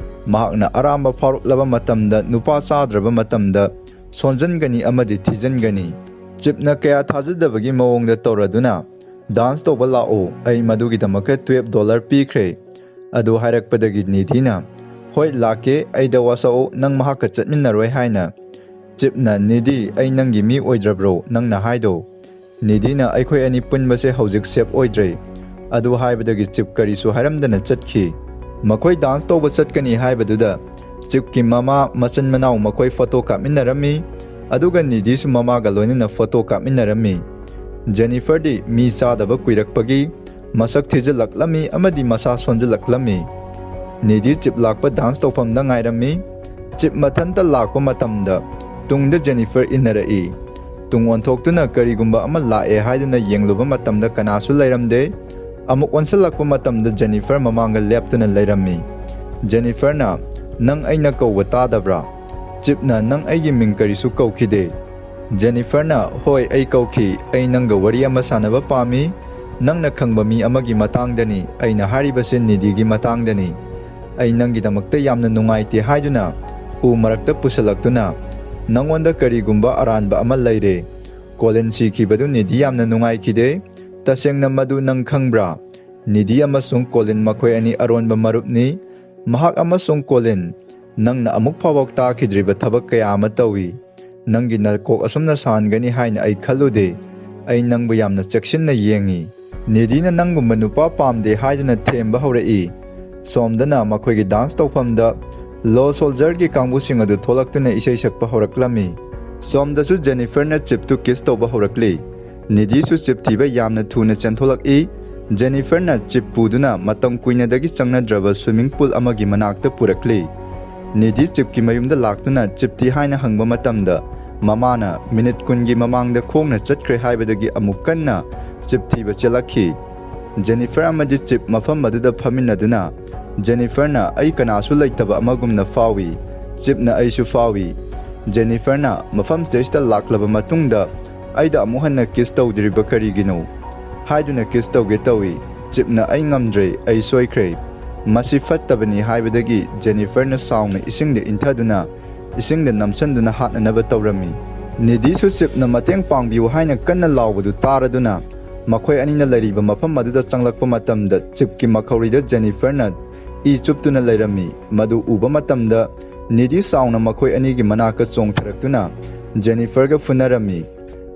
ꯃꯍꯥꯛꯅ ꯑꯔꯥꯝꯕ ꯐꯥꯎꯔꯛꯂꯕ ꯃꯇꯝꯗ ꯅꯨꯄꯥ ꯆꯥꯗ꯭ꯔꯕ ꯃꯇꯝꯗ ꯁꯣꯟꯖꯟꯒꯅꯤ ꯑꯃꯗꯤ ꯊꯤꯖꯤꯟꯒꯅꯤ꯫ ꯆꯤꯞꯅ ꯀꯌꯥ ꯊꯥꯖꯗꯕꯒꯤ ꯃꯑꯣꯡꯗ ꯇꯧꯔꯗꯨꯅ, "ꯗꯥꯟꯁ ꯇꯧꯕ ꯂꯥꯛꯑꯣ, ꯑꯩ ꯃꯗꯨꯒꯤꯗꯃꯛꯇ ꯇꯨꯌꯦꯜꯐ ꯗꯣꯂꯔ ꯄꯤꯈ꯭ꯔꯦ"꯫ ꯑꯗꯨ ꯍꯥꯏꯔꯛꯄꯗꯒꯤ ꯅꯤꯗꯤꯅ, "ꯍꯣꯏ, ꯂꯥꯛꯀꯦ, ꯑꯩꯗ ꯋꯥꯁꯛꯑꯣ, ꯅꯪ ꯃꯍꯥꯛꯀ ꯆꯠꯃꯤꯟꯅꯔꯣꯏ" ꯍꯥꯏꯅ꯫ ꯆꯤꯞꯅ, "ꯅꯤꯗꯤ, ꯑꯩ ꯅꯪꯒꯤ ꯃꯤ ꯑꯣꯏꯗ꯭ꯔꯕ꯭ꯔꯣ ꯅꯪꯅ ꯍꯥꯏꯗꯣ?" ꯅꯤꯗꯤꯅ, "ꯑꯩꯈꯣꯏ ꯑꯅꯤ ꯄꯨꯟꯕꯁꯦ ꯍꯧꯖꯤꯛ ꯁꯦꯐ ꯑꯣꯏꯗ꯭ꯔꯦ"꯫ ꯑꯗꯨ ꯍꯥꯏꯕꯗꯒꯤ ꯆꯤꯞ ꯀꯔꯤꯁꯨ ꯍꯥꯏꯔꯝꯗꯅ ꯆꯠꯈꯤ꯫ ꯃꯈꯣꯏ ꯗꯥꯟꯁ ꯇꯧꯕ ꯆꯠꯀꯅꯤ ꯍꯥꯏꯕꯗꯨꯗ ꯆꯤꯞꯀꯤ ꯃꯃꯥ, ꯃꯆꯤꯟ ꯃꯅꯥꯎ ꯃꯈꯣꯏ ꯐꯣꯇꯣ ꯀꯥꯞꯃꯤꯟꯅꯔꯝꯃꯤ꯫ ꯑꯗꯨꯒ ꯅꯤꯗꯤꯁꯨ ꯃꯃꯥꯒ ꯂꯣꯏꯅꯅ ꯐꯣꯇꯣ ꯀꯥꯞꯃꯤꯟꯅꯔꯝꯃꯤ꯫ ꯖꯦꯅꯤꯐꯔꯗꯤ ꯃꯤ ꯆꯥꯗꯕ ꯀꯨꯏꯔꯛꯄꯒꯤ ꯃꯁꯛ ꯊꯤꯖꯤꯜꯂꯛꯂꯝꯃꯤ ꯑꯃꯗꯤ ꯃꯁꯥ ꯁꯣꯟꯖꯤꯜꯂꯛꯂꯝꯃꯤ꯫ ꯅꯤꯗꯤ ꯆꯤꯞ ꯂꯥꯛꯄ ꯗꯥꯟꯁ ꯇꯧꯐꯝꯗ ꯉꯥꯏꯔꯝꯃꯤ꯫ ꯆꯤꯞ ꯃꯊꯟꯇ ꯂꯥꯛꯄ ꯃꯇꯝꯗ ꯇꯨꯡꯗ ꯖꯦꯅꯤꯐꯔ ꯏꯟꯅꯔꯛꯏ꯫ ꯇꯨꯡ ꯑꯣꯟꯊꯣꯛꯇꯨꯅ ꯀꯔꯤꯒꯨꯝꯕ ꯑꯃ ꯂꯥꯛꯑꯦ ꯍꯥꯏꯗꯨꯅ ꯌꯦꯡꯂꯨꯕ ꯃꯇꯝꯗ ꯀꯅꯥꯁꯨ ꯂꯩꯔꯝꯗꯦ꯫ ꯑꯃꯨꯛ ꯑꯣꯟꯁꯤꯜꯂꯛꯄ ꯃꯇꯝꯗ ꯖꯦꯅꯤꯐꯔ ꯃꯃꯥꯡꯗ ꯂꯦꯞꯇꯨꯅ ꯂꯩꯔꯝꯃꯤ꯫ ꯖꯦꯅꯤꯐꯔꯅ, "ꯅꯪ ꯑꯩꯅ ꯀꯧꯕ ꯇꯥꯗꯕ꯭ꯔꯥ?" ꯆꯤꯞꯅ, "ꯅꯪ ꯑꯩꯒꯤ ꯃꯤꯡ ꯀꯔꯤꯁꯨ ꯀꯧꯈꯤꯗꯦ"꯫ ꯖꯦꯅꯤꯐꯔꯅ, "ꯍꯣꯏ, ꯑꯩ ꯀꯧꯈꯤ꯫ ꯑꯩ ꯅꯪꯒ ꯋꯥꯔꯤ ꯑꯃ ꯁꯥꯟꯅꯕ ꯄꯥꯝꯃꯤ꯫ ꯅꯪꯅ ꯈꯪꯕ ꯃꯤ ꯑꯃꯒꯤ ꯃꯇꯥꯡꯗꯅꯤ꯫ ꯑꯩꯅ ꯍꯥꯏꯔꯤꯕꯁꯤ ꯅꯤꯗꯤꯒꯤ ꯃꯇꯥꯡꯗꯅꯤ"꯫ ꯑꯩ ꯅꯪꯒꯤꯗꯃꯛꯇ ꯌꯥꯝꯅ ꯅꯨꯡꯉꯥꯏꯇꯦ ꯍꯥꯏꯗꯨꯅ ꯎ ꯃꯔꯛꯇ ꯄꯨꯁꯤꯜꯂꯛꯇꯨꯅ, "ꯅꯉꯣꯟꯗ ꯀꯔꯤꯒꯨꯝꯕ ꯑꯔꯥꯟꯕ ꯑꯃ ꯂꯩꯔꯦ꯫" ꯀꯣꯂꯤꯟ ꯁꯤꯈꯤꯕꯗꯨ ꯅꯤꯗꯤ ꯌꯥꯝꯅ ꯅꯨꯡꯉꯥꯏꯈꯤꯗꯦ꯫ "ꯇꯁꯦꯡꯅ ꯃꯗꯨ ꯅꯪ ꯈꯪꯕ꯭ꯔꯥ? ꯅꯤꯗꯤ ꯑꯃꯁꯨꯡ ꯀꯣꯂꯤꯟ ꯃꯈꯣꯏ ꯑꯅꯤ ꯑꯔꯣꯟꯕ ꯃꯔꯨꯞꯅꯤ꯫ ꯃꯍꯥꯛ ꯑꯃꯁꯨꯡ ꯀꯣꯂꯤꯟ, ꯅꯪꯅ ꯑꯃꯨꯛ ꯐꯥꯎꯕ ꯇꯥꯈꯤꯗ꯭ꯔꯤꯕ ꯊꯕꯛ ꯀꯌꯥ ꯑꯃ ꯇꯧꯏ꯫ ꯅꯪꯒꯤ ꯅꯀꯣꯛ ꯑꯁꯨꯝꯅ ꯁꯥꯍꯟꯒꯅꯤ ꯍꯥꯏꯅ ꯑꯩ ꯈꯜꯂꯨꯗꯦ꯫ ꯑꯩ ꯅꯪꯕꯨ ꯌꯥꯝꯅ ꯆꯦꯛꯁꯤꯟꯅ ꯌꯦꯡꯉꯤ꯫ ꯅꯤꯗꯤꯅ ꯅꯪꯒꯨꯝꯕ ꯅꯨꯄꯥ ꯄꯥꯝꯗꯦ ꯍꯥꯏꯗꯨꯅ ꯊꯦꯝꯕ ꯍꯧꯔꯛꯏ꯫" ꯁꯣꯝꯗꯅ ꯃꯈꯣꯏꯒꯤ ꯗꯥꯟꯁ ꯇꯧꯐꯝꯗ ꯂꯣ ꯁꯣꯜꯖꯔꯒꯤ ꯀꯥꯡꯕꯨꯁꯤꯡ ꯑꯗꯨ ꯊꯣꯛꯂꯛꯇꯨꯅ ꯏꯁꯩ ꯁꯛꯄ ꯍꯧꯔꯛꯂꯝꯃꯤ꯫ ꯁꯣꯝꯗꯁꯨ ꯖꯦꯅꯤꯐꯔꯅ ꯆꯤꯞꯇꯨ ꯀꯤꯁ ꯇꯧꯕ ꯍꯧꯔꯛꯂꯤ꯫ ꯅꯤꯗꯤꯁꯨ ꯆꯤꯞ ꯊꯤꯕ ꯌꯥꯝꯅ ꯊꯨꯅ ꯆꯦꯟꯊꯣꯛꯂꯛꯏ꯫ ꯖꯦꯅꯤꯐꯔꯅ ꯆꯤꯞ ꯄꯨꯗꯨꯅ ꯃꯇꯝ ꯀꯨꯏꯅꯗꯒꯤ ꯆꯪꯅꯗ꯭ꯔꯕ ꯁ꯭ꯋꯤꯃꯤꯡ ꯄꯨꯜ ꯑꯃꯒꯤ ꯃꯅꯥꯛꯇ ꯄꯨꯔꯛꯂꯤ꯫ ꯅꯤꯗꯤ ꯆꯤꯞꯀꯤ ꯃꯌꯨꯝꯗ ꯂꯥꯛꯇꯨꯅ ꯆꯤꯞ ꯊꯤ ꯍꯥꯏꯅ ꯍꯪꯕ ꯃꯇꯝꯗ, ꯃꯃꯥꯅ ꯃꯤꯅꯤꯠ ꯀꯨꯟꯒꯤ ꯃꯃꯥꯡꯗ ꯈꯣꯡꯅ ꯆꯠꯈ꯭ꯔꯦ ꯍꯥꯏꯕꯗꯒꯤ ꯑꯃꯨꯛ ꯀꯟꯅ ꯆꯤꯞ ꯊꯤꯕ ꯆꯦꯜꯂꯛꯈꯤ꯫ ꯖꯦꯅꯤꯐꯔ ꯑꯃꯗꯤ ꯆꯤꯞ ꯃꯐꯝ ꯑꯗꯨꯗ ꯐꯝꯃꯤꯟꯅꯗꯨꯅ, ꯖꯦꯅꯤꯐꯔꯅ ꯑꯩ ꯀꯅꯥꯁꯨ ꯂꯩꯇꯕ ꯑꯃꯒꯨꯝꯅ ꯐꯥꯎꯏ꯫ ꯆꯤꯞꯅ ꯑꯩꯁꯨ ꯐꯥꯎꯏ꯫ ꯖꯦꯅꯤꯐꯔꯅ ꯃꯐꯝꯁꯤꯗꯩꯁꯤꯗ ꯂꯥꯛꯂꯕ ꯃꯇꯨꯡꯗ ꯑꯩꯗ ꯑꯃꯨꯛ ꯍꯟꯅ ꯀꯤꯁ ꯇꯧꯗ꯭ꯔꯤꯕ ꯀꯔꯤꯒꯤꯅꯣ? ꯍꯥꯏꯗꯨꯅ ꯀꯤꯁ ꯇꯧꯒꯦ ꯇꯧꯏ꯫ ꯆꯤꯞꯅ ꯑꯩ ꯉꯝꯗ꯭ꯔꯦ, ꯑꯩ ꯁꯣꯏꯈ꯭ꯔꯦ꯫ ꯃꯁꯤ ꯐꯠꯇꯕꯅꯤ ꯍꯥꯏꯕꯗꯒꯤ ꯖꯦꯅꯤꯐꯔꯅ ꯁꯥꯎꯅ ꯏꯁꯤꯡꯗ ꯏꯟꯊꯗꯨꯅ ꯏꯁꯤꯡꯗ ꯅꯝꯁꯤꯟꯗꯨꯅ ꯍꯥꯠꯅꯅꯕ ꯇꯧꯔꯝꯃꯤ꯫ ꯅꯤꯗꯤꯁꯨ ꯆꯤꯞꯅ ꯃꯇꯦꯡ ꯄꯥꯡꯕꯤꯌꯨ ꯍꯥꯏꯅ ꯀꯟꯅ ꯂꯥꯎꯕꯗꯨ ꯇꯥꯔꯗꯨꯅ ꯃꯈꯣꯏ ꯑꯅꯤꯅ ꯂꯩꯔꯤꯕ ꯃꯐꯝ ꯑꯗꯨꯗ ꯆꯪꯂꯛꯄ ꯃꯇꯝꯗ ꯆꯤꯞꯀꯤ ꯃꯈꯧꯔꯤꯗ ꯖꯦꯅꯤꯐꯔꯅ ꯏ ꯆꯨꯞꯇꯨꯅ ꯂꯩꯔꯝꯃꯤ꯫ ꯃꯗꯨ ꯎꯕ ꯃꯇꯝꯗ ꯅꯤꯗꯤ ꯆꯥꯎꯅ ꯃꯈꯣꯏ ꯑꯅꯤꯒꯤ ꯃꯅꯥꯛꯇ ꯆꯣꯡꯊꯔꯛꯇꯨꯅ ꯖꯦꯅꯤꯐꯔꯒ ꯐꯨꯅꯔꯝꯃꯤ꯫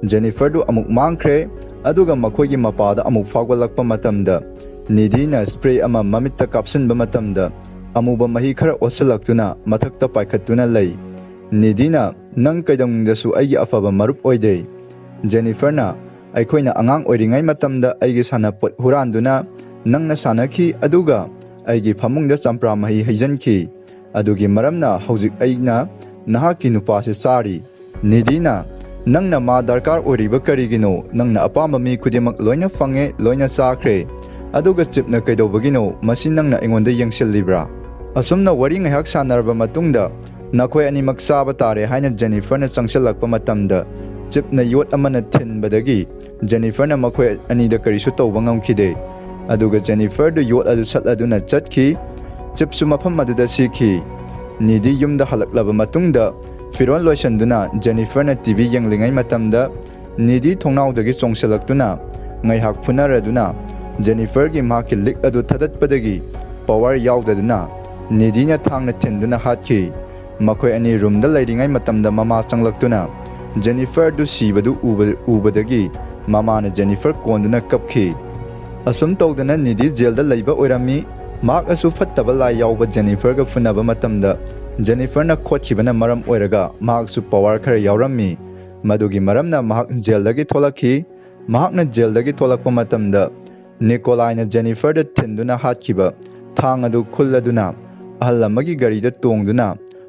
ꯖꯦꯅꯤꯐꯔꯗꯨ ꯑꯃꯨꯛ ꯃꯥꯡꯈ꯭ꯔꯦ, ꯑꯗꯨꯒ ꯃꯈꯣꯏꯒꯤ ꯃꯄꯥꯗ ꯑꯃꯨꯛ ꯐꯥꯎꯒꯠꯂꯛꯄ ꯃꯇꯝꯗ ꯅꯤꯗꯤꯅ ꯁ꯭ꯄ꯭ꯔꯦ ꯑꯃ ꯃꯃꯤꯠꯇ ꯀꯥꯞꯁꯤꯟꯕ ꯃꯇꯝꯗ ꯑꯃꯨꯕ ꯃꯍꯤ ꯈꯔ ꯑꯣꯠꯁꯤꯜꯂꯛꯇꯨꯅ ꯃꯊꯛꯇ ꯄꯥꯏꯈꯠꯇꯨꯅ ꯂꯩ꯫ ꯅꯤꯗꯤꯅ, "ꯅꯪ ꯀꯩꯗꯧꯅꯨꯡꯗꯁꯨ ꯑꯩꯒꯤ ꯑꯐꯕ ꯃꯔꯨꯞ ꯑꯣꯏꯗꯦ꯫" ꯖꯦꯅꯤꯐꯔꯅ, "ꯑꯩꯈꯣꯏꯅ ꯑꯉꯥꯡ ꯑꯣꯏꯔꯤꯉꯩ ꯃꯇꯝꯗ ꯑꯩꯒꯤ ꯁꯥꯟꯅꯄꯣꯠ ꯍꯨꯔꯥꯟꯗꯨꯅ ꯅꯪꯅ ꯁꯥꯟꯅꯈꯤ, ꯑꯗꯨꯒ ꯑꯩꯒꯤ ꯐꯃꯨꯡꯗ ꯆꯝꯄ꯭ꯔꯥ ꯃꯍꯤ ꯍꯩꯖꯤꯟꯈꯤ꯫ ꯑꯗꯨꯒꯤ ꯃꯔꯝꯅ ꯍꯧꯖꯤꯛ ꯑꯩꯅ ꯅꯍꯥꯛꯀꯤ ꯅꯨꯄꯥꯁꯤ ꯆꯥꯔꯤ꯫" ꯅꯤꯗꯤꯅ, "ꯅꯪꯅ ꯃꯥ ꯗꯔꯀꯥꯔ ꯑꯣꯏꯔꯤꯕ ꯀꯔꯤꯒꯤꯅꯣ? ꯅꯪꯅ ꯑꯄꯥꯝꯕ ꯃꯤ ꯈꯨꯗꯤꯡꯃꯛ ꯂꯣꯏꯅ ꯐꯪꯉꯦ, ꯂꯣꯏꯅ ꯆꯥꯈ꯭ꯔꯦ꯫ ꯑꯗꯨꯒ ꯆꯤꯞꯅ ꯀꯩꯗꯧꯕꯒꯤꯅꯣ? ꯃꯁꯤ ꯅꯪꯅ ꯑꯩꯉꯣꯟꯗ ꯌꯦꯡꯁꯤꯜꯂꯤꯕ꯭ꯔꯥ?" ꯑꯁꯨꯝꯅ ꯋꯥꯔꯤ ꯉꯥꯏꯍꯥꯛ ꯁꯥꯟꯅꯔꯕ ꯃꯇꯨꯡꯗ, "ꯅꯈꯣꯏ ꯑꯅꯤꯃꯛ ꯆꯥꯕ ꯇꯥꯔꯦ" ꯍꯥꯏꯅ ꯖꯦꯅꯤꯐꯔꯅ ꯆꯪꯁꯤꯜꯂꯛꯄ ꯃꯇꯝꯗ, ꯆꯤꯞꯅ ꯌꯣꯠ ꯑꯃꯅ ꯊꯤꯟꯕꯗꯒꯤ ꯖꯦꯅꯤꯐꯔꯅ ꯃꯈꯣꯏ ꯑꯅꯤꯗ ꯀꯔꯤꯁꯨ ꯇꯧꯕ ꯉꯝꯈꯤꯗꯦ꯫ ꯑꯗꯨꯒ ꯖꯦꯅꯤꯐꯔꯗꯨ ꯌꯣꯠ ꯑꯗꯨ ꯁꯠꯂꯗꯨꯅ ꯆꯠꯈꯤ꯫ ꯆꯤꯞꯁꯨ ꯃꯐꯝ ꯑꯗꯨꯗ ꯁꯤꯈꯤ꯫ ꯅꯤꯗꯤ ꯌꯨꯝꯗ ꯍꯜꯂꯛꯂꯕ ꯃꯇꯨꯡꯗ ꯐꯤꯔꯣꯜ ꯂꯣꯏꯁꯤꯟꯗꯨꯅ ꯖꯦꯅꯤꯐꯔꯅ ꯇꯤ ꯚꯤ ꯌꯦꯡꯂꯤꯉꯩ ꯃꯇꯝꯗ ꯅꯤꯗꯤ ꯊꯣꯡꯅꯥꯎꯗꯒꯤ ꯆꯣꯡꯁꯤꯜꯂꯛꯇꯨꯅ ꯉꯥꯏꯍꯥꯛ ꯐꯨꯅꯔꯗꯨꯅ ꯖꯦꯅꯤꯐꯔꯒꯤ ꯃꯍꯥꯛꯀꯤ ꯂꯤꯛ ꯑꯗꯨ ꯊꯗꯠꯄꯗꯒꯤ ꯄꯋꯥꯔ ꯌꯥꯎꯗꯗꯨꯅ ꯅꯤꯗꯤꯅ ꯊꯥꯡꯅ ꯊꯤꯟꯗꯨꯅ ꯍꯥꯠꯈꯤ꯫ ꯃꯈꯣꯏ ꯑꯅꯤ ꯔꯨꯝꯗ ꯂꯩꯔꯤꯉꯩ ꯃꯇꯝꯗ ꯃꯃꯥ ꯆꯪꯂꯛꯇꯨꯅ ꯖꯦꯅꯤꯐꯔꯗꯨ ꯁꯤꯕꯗꯨ ꯎꯕ-, ꯎꯕꯗꯒꯤ ꯃꯃꯥꯅ ꯖꯦꯅꯤꯐꯔ ꯀꯣꯟꯗꯨꯅ ꯀꯞꯈꯤ꯫ ꯑꯁꯨꯝ ꯇꯧꯗꯅ ꯅꯤꯗꯤ ꯖꯦꯜꯗ ꯂꯩꯕ ꯑꯣꯏꯔꯝꯃꯤ꯫ ꯃꯍꯥꯛ ꯑꯁꯨ ꯐꯠꯇꯕ ꯂꯥꯏ ꯌꯥꯎꯕ ꯖꯦꯅꯤꯐꯔꯒ ꯐꯨꯅꯕ ꯃꯇꯝꯗ ꯖꯦꯅꯤꯐꯔꯅ ꯈꯣꯠꯈꯤꯕꯅ ꯃꯔꯝ ꯑꯣꯏꯔꯒ ꯃꯍꯥꯛꯁꯨ ꯄꯋꯥꯔ ꯈꯔ ꯌꯥꯎꯔꯝꯃꯤ꯫ ꯃꯗꯨꯒꯤ ꯃꯔꯝꯅ ꯃꯍꯥꯛ ꯖꯦꯜꯗꯒꯤ ꯊꯣꯛꯂꯛꯈꯤ꯫ ꯃꯍꯥꯛꯅ ꯖꯦꯜꯗꯒꯤ ꯊꯣꯛꯂꯛꯄ ꯃꯇꯝꯗ ꯅꯤꯀꯣꯂꯥꯏꯅ ꯖꯦꯅꯤꯐꯔꯗ ꯊꯤꯟꯗꯨꯅ ꯍꯥꯠꯈꯤꯕ ꯊꯥꯡ ꯑꯗꯨ ꯈꯨꯜꯂꯗꯨꯅ ꯑꯍꯜ ꯑꯃꯒꯤ ꯒꯥꯔꯤꯗ ꯇꯣꯡꯗꯨꯅ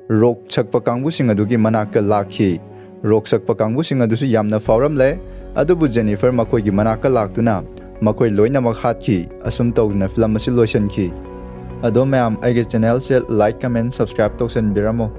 ꯔꯣꯛ ꯁꯛꯄ ꯀꯥꯡꯕꯨꯁꯤꯡ ꯑꯗꯨꯒꯤ ꯃꯅꯥꯛꯇ ꯂꯥꯛꯈꯤ꯫ ꯔꯣꯛ ꯁꯛꯄ ꯀꯥꯡꯕꯨꯁꯤꯡ ꯑꯗꯨꯁꯨ ꯌꯥꯝꯅ ꯐꯥꯎꯔꯝꯂꯦ, ꯑꯗꯨꯕꯨ ꯖꯦꯅꯤꯐꯔ ꯃꯈꯣꯏꯒꯤ ꯃꯅꯥꯛꯇ ꯂꯥꯛꯇꯨꯅ ꯃꯈꯣꯏ ꯂꯣꯏꯅꯃꯛ ꯍꯥꯠꯈꯤ꯫ ꯑꯁꯨꯝ ꯇꯧꯗꯅ ꯐꯤꯂꯝ ꯑꯁꯤ ꯂꯣꯏꯁꯤꯟꯈꯤ꯫ ꯑꯗꯣ ꯃꯌꯥꯝ, ꯑꯩꯒꯤ ꯆꯦꯅꯦꯜꯁꯦ ꯂꯥꯏꯛ, ꯀꯃꯦꯟ, ꯁꯕꯁꯀ꯭ꯔꯥꯏꯕ ꯇꯧꯁꯟꯕꯤꯔꯝꯃꯣ꯫